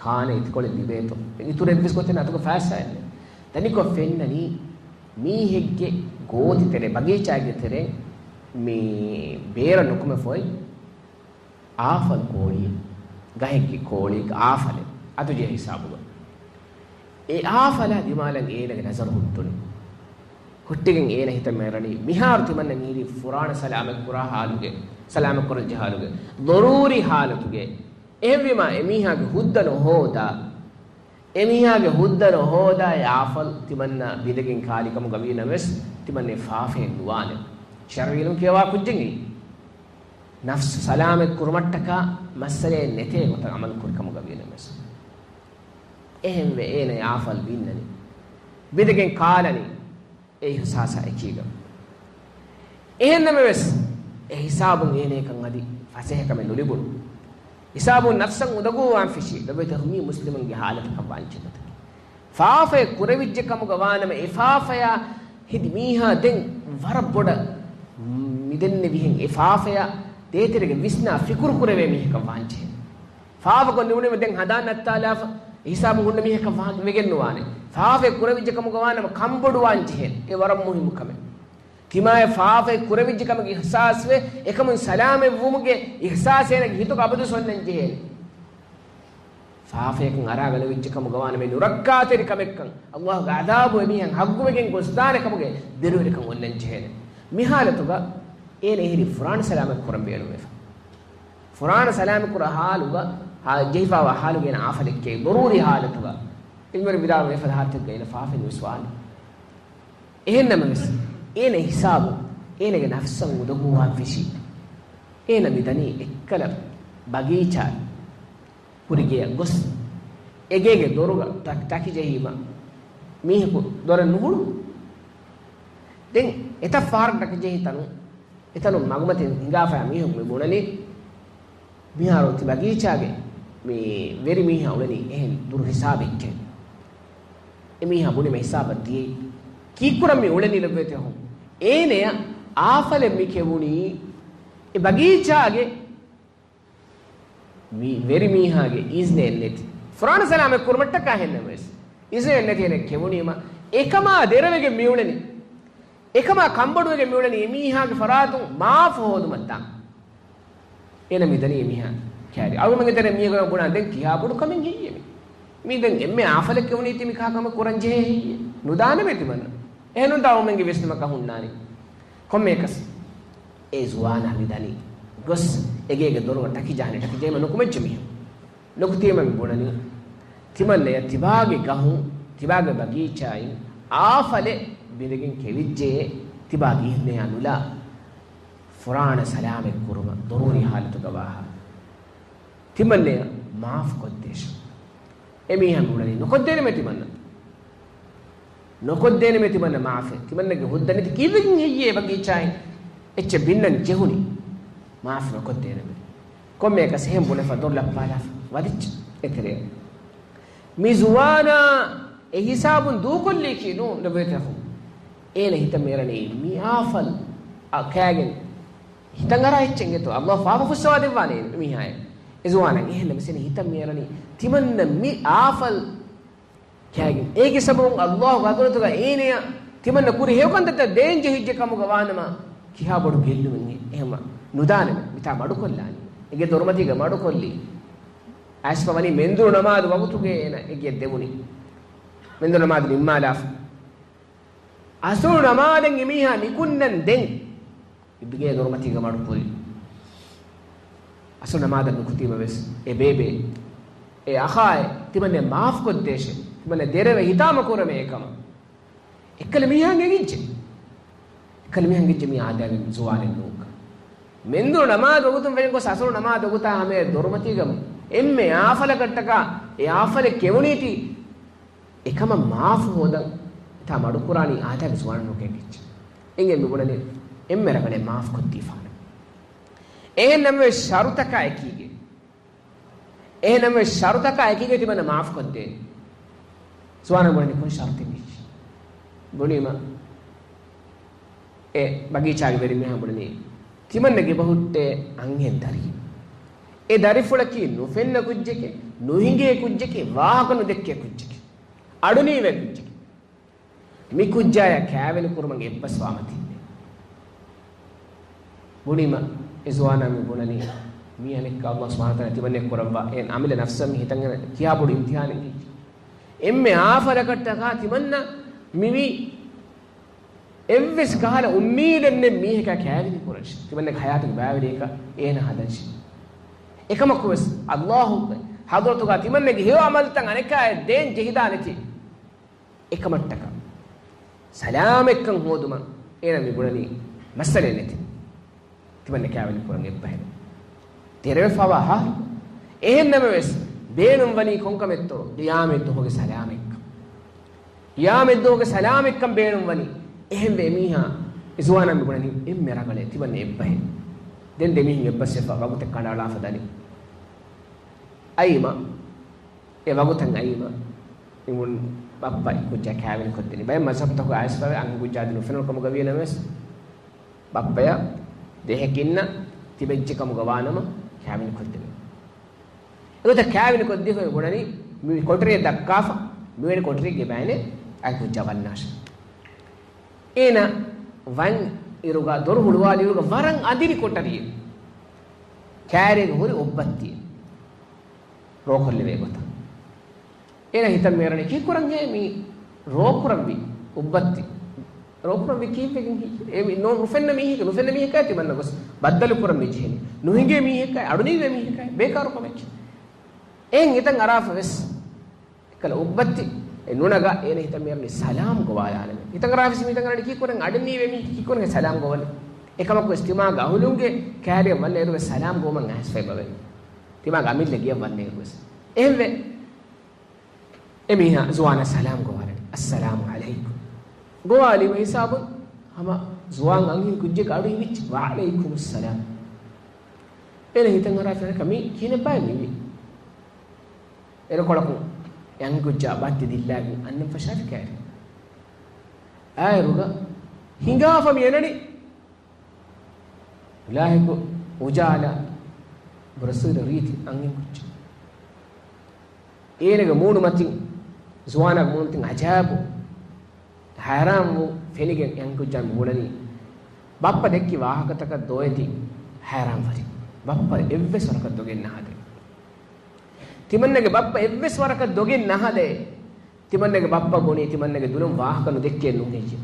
ކާނެ އިތުކޮޅެއް ލިބޭތޯ. އިތުރު އެއްވެސް ގޮތެއް ނަތުގަ ފައިސާއެއް ނެތް. ދަނިކޮށް ފެންނަނީ މީހެއްގެ ގޯތި ތެރޭ، ބަގީޗާގެ ތެރޭ މި ބޭރަށް ނުކުމެ ފޮތް އާފަލު ކޯޅި، ގަހެއްގެ ކޯޅި އާފަލެއް އަތުޖެހޭ ހިސާބުގަ. އެ އާފަލާ ދިމާލަށް އޭނަގެ ނަޒަރު ހުއްޓުނު. ހުއްޓިގެން އޭނަ ހިތަށް މި އަރަނީ މިހާރު ތިމަންނަ މީރި ފުރާނަ ސަލާމަތް ކުރާ ހާލުގެ، ސަލާމަތް ކުރަންޖެހޭ ހާލުގެ، ޟަރޫރީ ހާލަތުގެ. އެހެންވީމާ އެމީހާގެ ހުއްދަ ނުހޯދާ، އެމީހާގެ ހުއްދަ ނުހޯދާ އެ އާފަލް ތިމަންނަ ބިނދެގެން ކާލި ކަމުގަ ވީނަމަވެސް، ތިމަންނަ އެ ފާފައެއް ނުވާނެ. ޝަރުޢީ ޢިލްމު ކިޔަވާ ކުއްޖެއް އެއީ. ނަފްސު ސަލާމަތް ކުރުމަށްޓަކާ މައްސަލައެއް ނެތޭ ގޮތަށް ޢަމަލު ކުރި ކަމުގަ ވީނަމަވެސް. އެހެންވެ އޭނަ އެ އާފަލް ބިންނަނީ. ބިނދެގެން ކާލަނީ. އެ އިޙްސާސާ އެކީގަ. އެހެންނަމަވެސް، އެ ހިސާބުން އޭނައަކަށް އަދި ފަސޭހަކަމެއް ނުލިބުނު. ހިސާބުން ނަފްސަށް އުނދަގޫވާން ފެށި، ލޮބުވެތި މީ މުސްލިމުންގެ ޙާލަތަކަށް ވާންޖެހޭ ގޮތަކީ. ފާފައެއް ކުރެވިއްޖެ ކަމުގަ ވާނަމަ، އެ ފާފަޔާ ހެދި މީހާ ދެން ވަރަށް ބޮޑަށް މިދެންނެވިހެން، އެ ފާފަޔާ ދޭތެރޭގަ ވިސްނާ ފިކުރު ކުރެވޭ މީހަކަށް ވާންޖެހޭ. ފާފަކޮށް ނިމުނީމަ ދެން ހަނދާން ނައްތާލާފަ، ހިސާބު ހުންނަ މީހަކަށް ވާ-، ވެގެން ނުވާނެ. ފާފައެއް ކުރެވިއްޖެ ކަމުގަ ވާނަމަ ކަންބޮޑުވާން ޖެހޭނެ. އެ ވަރަށް މުހިއްމު ކަމެއް. ތިމާޔަށް ފާފައެއް ކުރެވިއްޖެ ކަމުގެ އިޙްސާސްވެ، އެކަމުން ސަލާމަތްވުމުގެ އިޙްސާސް އޭނަގެ ހިތުގަ އަބަދުވެސް އޮންނަން ޖެހޭނެ. ފާފަޔަކުން އަރާގަނެވިއްޖެ ކަމުގަ ވާނަމަ ނުރައްކާތެރި ކަމެއްކަން، ﷲ ގެ ޢަޛާބު އެމީހަށް ހައްގުވެގެން ގޮސްދާނެ ކަމުގެ ދިރިއުޅޭކަން އޮންނަން ޖެހޭނެ. މި ޙާލަތުގަ އޭނަ އެހެރީ ފުރާނަ ސަލާމަތް ކުރަން ބޭނުންވެފަ. ފުރާނަ ސަލާމަތް ކުރާ ޙާލުގަ، ހާ-، ޖެހިފައިވާ ޙާލުގަ އޭނަ އާފަލެއްކޭ ޟަރޫރީ ޙާލަތުގަ. ޢިލްމުވެރިން ވިދާޅުވޭ އެފަދަ ޙާލަތެއްގަ އޭނަ ފާފައެއް ނުވެސް ވާނެ. އެހެންނަމަވެސް، އޭނަ ހިސާބު، އޭނަގެ ނަފްސަށް އުނދަގޫވާން ފެށި. އޭނަ މިދަނީ އެއްކަލަ ބަގީޗާ ހުރި ގެޔަށް ގޮސް، އެ ގޭގެ ދޮރުގަ ޓަކި-، ޓަކިޖެހީމަ މީހަކު ދޮރެއް ނުހުޅު. ދެން އެތައް ފަހަރަށް ޓަކިޖެހި ތަނުން، އެތަނުން މަގުމަތިން ހިނގާފައި މީހަކު މި ބުނަނީ، މިހާރު ތި ބަގީޗާގެ މި ވެރި މީހާ އުޅެނީ އެހެން ދުރު ހިސާބެއްކޭ. އެ މީހާ ބުނީމަ ހިސާބަށް ދިޔައީ. ކީއްކުރަން މި އުޅެނީ ލޮބުވެތި އަޚުން؟ އޭނަޔަށް އާފަލެއް މި ކެވުނީ އެ ބަގީޗާގެ ވި-، ވެރި މީހާގެ އިޒްނެއް ނެތި. ފުރާނަ ސަލާމަތް ކުރުމަށްޓަކާ ހެންނަމަވެސް، އިޒުނެއް ނެތި ހެނެއް ކެވުނީމަ، އެކަމާ ދެރަވެގެން މިއުޅެނީ، އެކަމާ ކަންބޮޑުވެގެން މިއުޅެނީ އެމީހާގެ ފަރާތުން މާފު ހޯދުމަށް ދާން. އޭނަ މިދަނީ އެމީހާ ކައިރި. އަޅުގަނޑުމެންގެ ތެރޭ މީހަކަށް ބުނާ ދެން ކިހާ ބޮޑު ކަމެއް ހެއްޔޭ މި؟ މީ ދެން އެންމެ އާފަލެއް ކެވުނީތީ މި ކާ ކަމެއް ކުރަން ޖެހޭ ހެއްޔޭ؟ ނުދާނަމޭ ތިމަންނަ. އެހެނުން ތާ އަޅުގަނޑުމެންގެ ވިސްނުމަކަށް ހުންނާނީ. ކޮންމެއަކަސް އެ ޒުވާނާ މި ދަނީ ގޮސް އެގޭގެ ދޮރުގަ ޓަކި ޖަހާނެ، ޓަކި ޖެހީމަ ނުކުމެއްޖެ މީހުން. ނުކުތީމަ މި ބުނަނީ، ތިމަންނަޔަށް ތިބާގެ ގަހުން، ތިބާގެ ބަގީޗާއިން އާފަލެއް ބިނދެގެން ކެވިއްޖެ، ތިބާ ގިނައިން ނުލާ، ފުރާނަ ސަލާމަތް ކުރުމަށް ޟަރޫރީ ޙާލަތުގަ ވާހާ. ތިމަންނަޔަށް މާފު ކޮށްދޭށޭ. އެމީހާ ބުނަނީ ނުކޮށްދޭނަމޭ ތިމަންނަ. ނުކޮށްދޭނަމޭ ތިމަންނަ މާފެއް. ތިމަންނަގެ ހުއްދަ ނެތި ކީއްވެގެން ހެއްޔޭ ބަގީޗާއިން އެއްޗެއް ބިންނަން ޖެހުނީ؟ މާފު ނުކޮށްދޭނަމޭ. ކޮންމެއަކަސް އެހެން ބުނެފަ ދޮރު ލައްޕާލާފަ ވަދެއްޗެ އެތެރެއަށް. މި ޒުވާނާ އެ ހިސާބުން ދޫކޮށްލީކީ ނޫން ލޮބުވެތި އަޚު. އޭނަ ހިތަށް މިއަރަނީ މި އާފަލް އަ ކާގެން ހިތަށް އަރާ އެއްޗެއް އެތޯ. އައްލާހު ފާފަ ފުއްސަވާ ދެއްވާނެ މީހާއެއް. އެ ޒުވާނަށް އެހެންނަމަވެސް އޭނަ ހިތަށް މިއަރަނީ ތިމަންނަ މި އާފަލް ކާގެން. އޭގެ ސަބަބުން އައްލާހު ޙަޟްރަތުގަ އޭނަޔަށް ތިމަންނަ ކުރި ހެޔޮކަންތައްތައް ދޭން ޖެހިއްޖެ ކަމުގަ ވާނަމަ، ކިހާ ބޮޑު ގެއްލުމެއް ހެ-، އެހެންވާ ނުދާނެ. މިތާ މަޑުކޮށްލާނީ. އޭގެ ދޮރުމަތީގަ މަޑުކޮށްލީ. އައިސްފަ ވަނީ މެންދުރު ނަމާދު ވަގުތުގައޭ އޭނަ އެ ގެއަށް ދެވުނީ. މެންދުރު ނަމާދު ނިންމާލާފަ. އަސުރު ނަމާދަށް އެމީހާ ނިކުންނަން ދެން އިބިގޭ ދޮރުމަތީގަ މަޑުކުރި. އަސުރު ނަމާދަށް ނުކުތީމަވެސް އެ ބޭބެ، އެ އަޚާއޭ، ތިމަންނަ މާފުކޮށްދޭށޭ. ތިމަންނަ ދެރަވެ ހިތާމަ ކުރަމޭ އެކަމަށް. އެއްކަލަ މީހާ އެނގިއްޖެ. އެއްކަލަ މީހާ އެނގިއްޖެ މީ އާދައިގެ ޒުވާނެއް ނޫންކަން. މެންދުރު ނަމާދު ވަގުތުން ފެނިގޮސް އަސުރު ނަމާދު ވަގުތާ ހަމަޔަށް ދޮރުމަތީގަ އެންމެ އާފަލަކަށްޓަކާ އެ އާފަލެއް ކެވުނީތީ އެކަމަށް މާފު ހޯދަން ތާ މަޑުކުރާނީ އާދައިގެ ޒުވާނުން ނުކެނގިއްޖެ. އިނގޭ މި ބުނަނީ އެންމެ ރަނގަޅޭ މާފު ކޮށްދީފާނަން. އެހެން ނަމަވެސް ޝަރުތަކާ އެކީގެ. އެހެން ނަމަވެސް ޝަރުތަކާ އެކީގެ ތިމަންނަ މާފު ކޮށްދޭނެ. ޒުވާނާ ބުނަނީ ކޮން ޝަރުތެއް ވީ؟ ބުނީމަ އެ ބަގީޗާގެ ވެރިމީހާ ބުނަނީ، ތިމަންނަގެ އެބަހުއްޓޭ އަންހެން ދަރި. އެ ދަރިފުޅަކީ ނުފެންނަ ކުއްޖެކޭ، ނުހިނގޭ ކުއްޖެކޭ، ވާހަކަ ނުދެއްކޭ ކުއްޖެކޭ، އަޑުނީވޭ ކުއްޖެކޭ. މި ކުއްޖާޔާ ކާވެނި ކުރުމަށް އެއްބަސްވާމަ ތިންނޭ. ބުނީމަ އެ ޒުވާނާ މި ބުނަނީ، މީ އަނެއްކާ އައްލާހު ސުބްޙާނަހޫ ވަތަޢާލާ ތިމަންނަ ކުރައްވާ އެ އަމިއްލަ ނަފްސަށް މި ހިތަށް އަރާ ކިހާ ބޮޑު އިމްތިޙާނެއް ހިތް. އެންމެ އާފަލަކަށްޓަކާ ތިމަންނަ މިވީ އެއްވެސް ކަހަލަ އުއްމީދެއް ނެތް މީހަކާ ކާވެނި ކުރަންށި. ތިމަންނަގެ ޙަޔާތުގެ ބައިވެރިޔަކަށް އޭނަ ހަދަންށި. އެކަމަކުވެސް އައްލާހުގެ ޙަޟްރަތުގަ ތިމަންނަގެ ހެޔޮ އަމަލުތައް އަނެކާއަށް ދޭން ޖެހިދާނެތީ. އެކަމަށްޓަކާ ސަލާމަތްކަން ހޯދުމަށް އޭނަ މި ބުނަނީ މައްސަލައެއް ނެތި. ތިމަންނަ ކާވެނި ކުރަން އެއްބަހެއް ތެރެވެފަވާ ހާލު. އެހެން ނަމަވެސް، ބޭނުން ވަނީ ކޮންކަމެއްތޯ؟ ޤިޔާމަތް ދުވަހުގެ ސަލާމަތްކަން. ޤިޔާމަތް ދުވަހުގެ ސަލާމަތްކަން ބޭނުން ވަނީ. އެހެންވެ އެމީހާ އެ ޒުވާނާ މި ބުނަނީ އެންމެ ރަނގަޅޭ ތިމަންނަ އެއްބަހެއް. ދެން ދެމީހުން އެއްބަސްވެފަ ވަގުތެއް ކަނޑައަޅާފަ ދަނީ. އައީމަ، އެ ވަގުތަށް އައީމަ، އިމުން ބައްޕަ އެ ކުއްޖާ ކާވެނި ކޮށްދިނީ. ބައެއް މަޒްހަބުތަކުގަ އައިސްފަވޭ އަންހެން ކުއްޖާ އަދި ނުފެނުނު ކަމުގަ ވިޔަ ނަމަވެސް، ބައްޕަޔަށް ދެހެކިންނަށް ތިބެއްޖެ ކަމުގަ ވާނަމަ ކާވެނި ކޮށްދެވޭ. އެގޮތަށް ކާވެނި ކޮށްދީފަ ބުނަނީ މި ކޮޓަރިއަށް ދައްކާފަ، މިވެނި ކޮޓަރިއެއްގެ ބައިނެއް އައި ކުއްޖާ ވަންނާށޭ. އޭނަ ވަން އިރުގަ، ދޮރު ހުޅުވާލި އިރުގަ ވަރަށް އަނދިރި ކޮޓަރިއެއް. ކާރީގަ ހުރި އޮއްބައްތިއެއް. ރޯކޮށްލެވޭ ގޮތަށް. އޭނަ ހިތަށް މިއަރަނީ ކީއްކުރަންހޭ މި ރޯކުރަންވީ އޮއްބައްތި؟ ރޯކުރަންވީ ކީއްވެގެން ހި-، އެ މި ނޯ-، ނުފެންނަ މީހެކޭ، ނުފެންނަ މީހަކާ ތިމަންނަ ގޮސް ބައްދަލު ކުރަން މި ޖެހެނީ. ނުހިނގޭ މީހަކާ، އަޑުނީވޭ މީހަކާ، ބޭކާރު ކަމެއް. އެހެން ހިތަށް އަރާފަ ވެސް އެކަލަ އޮއްބައްތި އެ ނުނަގާ އޭނަ ހިތަށް މިއަރަނީ ސަލާމް ގޮވާލާނަމޭ. ހިތަށް އަރާފަ ވެސް ހިތަށް އަރަނީ ކީއްކުރަން އަޑެއް ނީވޭ މީހަކީ ކީއްކުރަން ސަލާމް ގޮވަނީ. އެކަމަކު ވެސް ތިމާގެ އަހުލުންގެ ކާރިއަށް ވަންނައިރު ވެސް ސަލާމް ގޮވަމަން އައިސްފައިބަވޭ. ތިމާގެ އަމިއްލަ ގެޔަށް ވަންނައިރު ވެސް. އެހެންވެ، އެމީހާ ޒުވާނަށް ސަލާމް ގޮވާލަނީ. އައްސަލާމު ޢަލައިކުމް. ގޮވާލީމަ ހިސާބުން ހަމަ ޒުވާން އަންހެން ކުއްޖެއްގެ އަޑު އިވިއްޖެ. ވަޢަލައިކުމުއްސަލާމް. އޭނަ ހިތަށް އަރާފަ ކަމީ ކިހިނެއްބާ މިވީ. އެރަކޮޅަކުން އެ އަންހެން ކުއްޖާ ބައްތި ދިއްލާގެން އަންނަން ފަށާފި ކާރި. އާއިރުގަ ހިނގާފަ މިއަންނަނީ ލާހިކު އުޖާލާ ބްރަސީލް ރީތި އަންހެން ކުއްޖެއް. އޭނަގެ މޫނުމަތިން، ޒުވާނާގެ މޫނުމަތިން އަޖައިބު ހައިރާންވުން ފެނިގެން އެ އަންހެންކުއްޖާ ބުނަނީ، ބައްޕަ ދެއްކި ވާހަކަތަކަށް ދޯއެތި ހައިރާންވެރި. ބައްޕަ އެއްވެސް ވަރަކަށް ދޮގެއް ނަހަދޭ. ތިމަންނަގެ ބައްޕަ އެއްވެސް ވަރަކަށް ދޮގެއް ނަހަދޭ. ތިމަންނަގެ ބައްޕަ ބުނީ ތިމަންނަގެ ދުލުން ވާހަކަ ނުދެއްކޭ ނޫންހެއްޔެ؟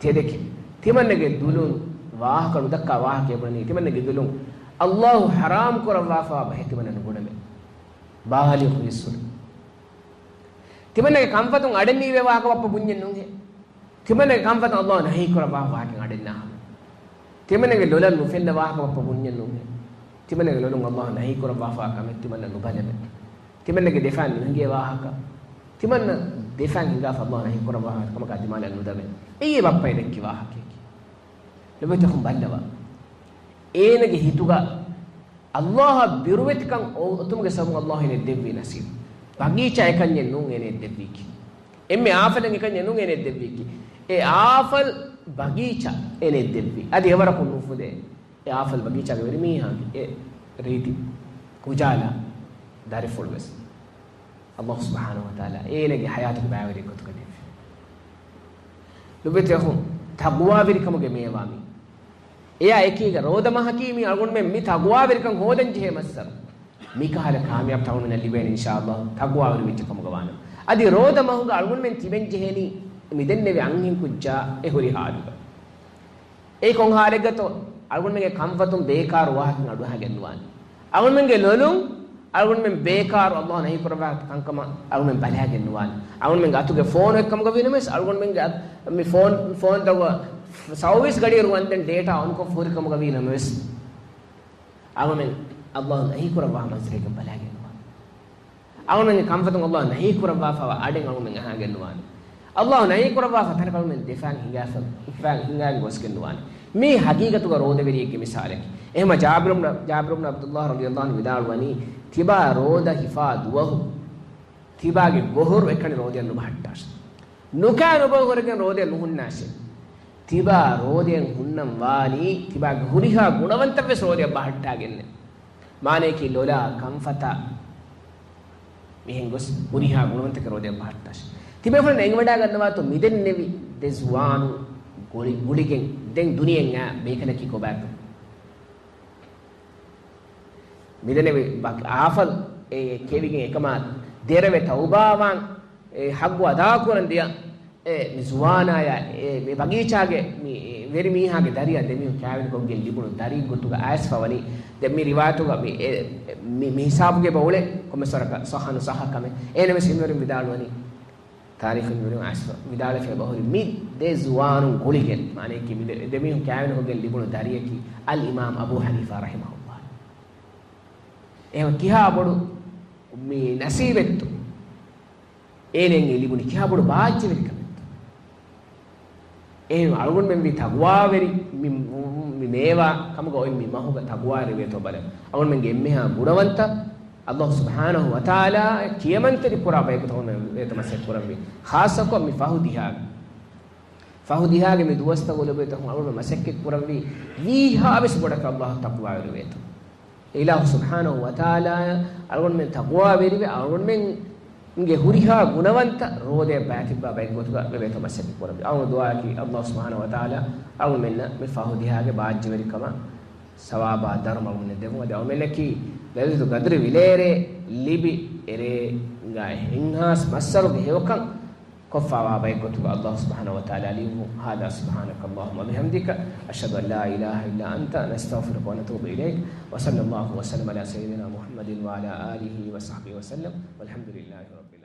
ތެދެކެ. ތިމަންނަގެ ދުލުން ވާހަކަ ނުދައްކާ ވާހަކައެއް ބުނަނީ ތިމަންނަގެ ދުލުން އައްލާހު ޙަރާމް ކުރައްވާފަވާ ބަހެއް ތިމަންނަ ނުބުނަމޭ. ބާލިޣު ވިއްސުން. ތިމަންނަގެ ކަންފަތުން އަޑެއް ނީވޭ ވާހަކަ ބައްޕަ ބުންޏެއް ނޫންހޭ. ތިމަންނަގެ ކަންފަތުން އައްލާހު ނަހީ ކުރައްވާ ވާހަކައެއް އަޑެއް ނާހަމޭ. ތިމަންނަގެ ލޮލަށް ނުފެންނަ ވާހަކަ ބައްޕަ ބުންޏެއް ނޫންހޭ. ތިމަންނަގެ ލޮލުން އައްލާހު ނަހީ ކުރައްވާފަވާ ކަމެއް ތިމަންނަ ނުބަލަމޭ. ތިމަންނަގެ ދެފާން ނުހިނގޭ ވާހަކަ، ތިމަންނަ ދެފާން ހިނގާފަ އައްލާހު ނަހީ ކުރައްވާ ވާހަކަ ކަމަކާ ދިމާލަށް ނުދަމޭ. އެއީ ބައްޕަ އެ ދެއްކި ވާހަކައަކީ. ލޮބުވެތި އަޚުން ބައްލަވާ. އޭނަގެ ހިތުގަ އައްލާހަށް ބިރުވެތިކަން އޮތުމުގެ ސަބަބުން އައްލާހު އޭނަ ދެއްވީ ނަސީބު. ބަގީޗާ އެކަންޏެއް ނޫން އޭނަ ދެއްވީކީ. އެންމެ އާފަލެއް އެކަންޏެއް ނޫން އޭނަ ދެއްވީކީ. އެ އާފަލް ބަގީޗާ އޭނަ ދެއްވީ. އަދި އެވަރަކުން ނުފުދޭ. އެ އާފަލް ބަގީޗާގެ ވެރިމީހާގެ އެ ރީތި ކުޖާލާ ދަރިފުޅު ވެސް އައްލާހު ސުބްޙާނަހު ވަތަޢާލާ އޭނަގެ ޙަޔާތުގެ ބައިވެރި ގޮތުގަ ދެއްވި. ލޮބުވެތި އަޚުން، ތަޤްވާވެރިކަމުގެ މޭވާ މީ. އެޔާ އެކީގަ ރޯދަ މަހަކީ މީ އަޅުގަނޑުމެން މި ތަޤްވާވެރިކަން ހޯދަން ޖެހޭ މައްސަރު. މިކަހަލަ ކާމިޔާބުތައް އަޅުގަނޑުމެންނަށް ލިބޭނެ އިންޝާﷲ ތަޤްވާވެރި ވެއްޖެ ކަމުގަ ވާނަމަ. އަދި ރޯދަ މަހުގަ އަޅުގަނޑުމެން ތިބެން ޖެހޭނީ މިދެންނެވި އަންހެން ކުއްޖާ އެ ހުރި ހާލުގަ. އެއީ ކޮން ހާލެއްގަތޯ؟ އަޅުގަނޑުމެންގެ ކަންފަތުން ބޭކާރު ވާހަކަ އަޑުއަހައިގެން ނުވާނެ. އަޅުގަނޑުމެންގެ ލޮލުން އަޅުގަނޑުމެން ބޭކާރު އައްލާހު ނަހީ ކުރައްވާ ކަންކަމަށް އަޅުގަނޑުމެން ބަލައިގެން ނުވާނެ. އަޅުގަނޑުމެންގެ އަތުގެ ފޯނު އެއްކަމުގަ ވީނަމަވެސް، އަޅުގަނޑުމެންގެ އަތް-، މި ފޯން، ފޯންތަކުގަ ސައުވީސް ގަޑިއިރު ވަންދެން ޑޭޓާ އޮންކޮށް ހުރި ކަމުގަ ވީނަމަވެސް، އަޅުގަނޑުމެން އައްލާހު ނަހީ ކުރައްވާ މަންޒިލެއްގަ ބަލައިގެން ނުވާނެ. އަޅުގަނޑުމެންގެ ކަންފަތުން އައްލާހު ނަހީ ކުރައްވާފަވާ އަޑެއް އަޅުގަނޑުމެން އަހައިގެން ނުވާނެ. އައްލާހު ނަހީ ކުރައްވާފަ ތަނަކަށް އަޅުގަނޑުމެން ދެފާން ހިނގާފަ، ހިފާން ހިނގާގެން ގޮސްގެން ނުވާނެ. މީ ޙަޤީޤަތުގަ ރޯދަވެރިއެއްގެ މިސާލަކީ. އެހެމަ ޖާބިރު ބްނު، ޖާބިރު ބްނު ޢަބްދުﷲ ރަޟިޔަﷲ ޢަންހު ވިދާޅުވަނީ، ތިބާ ރޯދަ ހިފާ ދުވަހު، ތިބާގެ ގޮހޮރު އެކަނި ރޯދައަށް ނުބަހައްޓާށޭ. ނުކާ ނުބޮއި ހުރެގެން ރޯދައަށް ނުހުންނާށޭ. ތިބާ ރޯދައަށް ހުންނަން ވާނީ، ތިބާގެ ހުރިހާ ގުނަވަންތައްވެސް ރޯދައަށް ބަހައްޓާގެންނޭ. މާނަޔަކީ ލޮލާ ކަންފަތާ މިހެން ގޮސް ހުރިހާ ގުނަވަންތަކެއް ރޯދައަށް ބަހައްޓާށޭ. ތިބޭފުޅުން އެނގިވަޑައިގަންނަވާތޯ މިދެންނެވި ދެ ޒުވާނު ގުޅި، ގުޅިގެން ދެން ދުނިޔެއަށް އައި ބޭކަލަކީ ކޮބާތޯ؟ މިދެންނެވި ބަ-، އާފަލް އެ ކެވިގެން އެކަމާ ދެރަވެ ތައުބާވާން އެ ޙައްޤު އަދާކުރަން ދިޔަ އެ މި ޒުވާނާޔާ، އެ މި ބަގީޗާގެ މި ވެރި މީހާގެ ދަރިއަށް ދެމީހުން ކާވެނިކޮށްގެން ލިބުނު ދަރި ގޮތުގަ އައިސްފަވަނީ. ދެ މި ރިވާޔަތުގަ މި، އެ، މި، މި ހިސާބުގެ ބައުޅޭ ކޮންމެސް ވަރަކަށް ޞައްޙަ ނުޞައްޙަ ކަމެއް. އޭނަ ވެސް ހިންވަރުން ވިދާޅުވަނީ، ތާރީޚު ހިންވަރުން އައިސްފަ ވިދާޅުވެފަ ބަހުރި މި ދެ ޒުވާނުން ގުޅިގެން، މާނަޔަކީ މި ދެ، ދެމީހުން ކާވެނިކޮށްގެން ލިބުނު ދަރިއަކީ އަލް އިމާމް އަބޫ ޙަނީފާ ރަޙިމަހުﷲ. އެހެން ކިހާ ބޮޑު މި ނަސީބެއްތޯ؟ އޭނައަށް ލިބުނީ ކިހާ ބޮޑު ބާއްޖަވެރިކަމެއްތޯ؟ އެހެން އަޅުގަނޑުމެން ވީ ތަޤްވާވެރި މި، މި މޭވާ ކަމުގަ އޮތް މި މަހުގަ ތަޤްވާވެރިވޭތޯ ބަލަން. އަޅުގަނޑުމެންގެ އެންމެހާ ގުނަވަންތައް އައްލާހު ސުބްޙާނަހު ވަތަޢާލާ ކިޔަމަންތެރި ކުރާ ބަޔަކު ތަމަން ވޭތޯ މަސައްކަތް ކުރަންވީ. ޚާއްޞަކޮށް މި ފަހު ދިހާގެ، ފަހު ދިހާގެ މި ދުވަސްތަކުގަ ލޮބުވެތި އަޚުން އަޅުގަނޑު މަސައްކަތް ކުރަންވީ ވީހާވެސް ބޮޑަކަށް އައްލާހު ތަޤްވާވެރިވޭތޯ. އިލާހު ސުބްޙާނަހު ވަތަޢާލާ އަޅުގަނޑުމެން ތަޤްވާވެރިވެ، އަޅުގަނޑުމެންގެ ހުރިހާ ގުނަވަންތައް ރޯދައަށް ބައިތިއްބާ ބައެއްގެ ގޮތުގަ ވެވޭތޯ މަސައްކަތް ކުރަންވީ. އަޅުގަނޑު ދުޢާއަކީ އައްލާހު ސުބްޙާނަހު ވަތަޢާލާ އަޅުގަނޑުމެންނަށް މި ފަހު ދިހާގެ ބާއްޖަވެރިކަމަށް ސަވާބާ ދަރުމަ އަޅުގަނޑުމެންނަށް ދެއްވުން. އަދި އަޅުގަނޑުމެންނަކީ ލައިލަތުލް ޤަދްރި ވިލޭރޭ ލިބި އެރޭ އެއްހާސް މައްސަރުގެ ހެޔޮކަން ކޮށްފަވާ ބައެއްގެ ގޮތުގަ އައްލާހު ސުބްޙާނަހު ވަތަޢާލާ ލިޔުއްވުން. هذا سبحانك اللهم وبحمدك، أشهد أن لا إله إلا أنت، نستغفرك ونتوب إليك، وصلى الله وسلم على سيدنا محمد وعلى آله وصحبه وسلم، والحمد لله رب العالمين.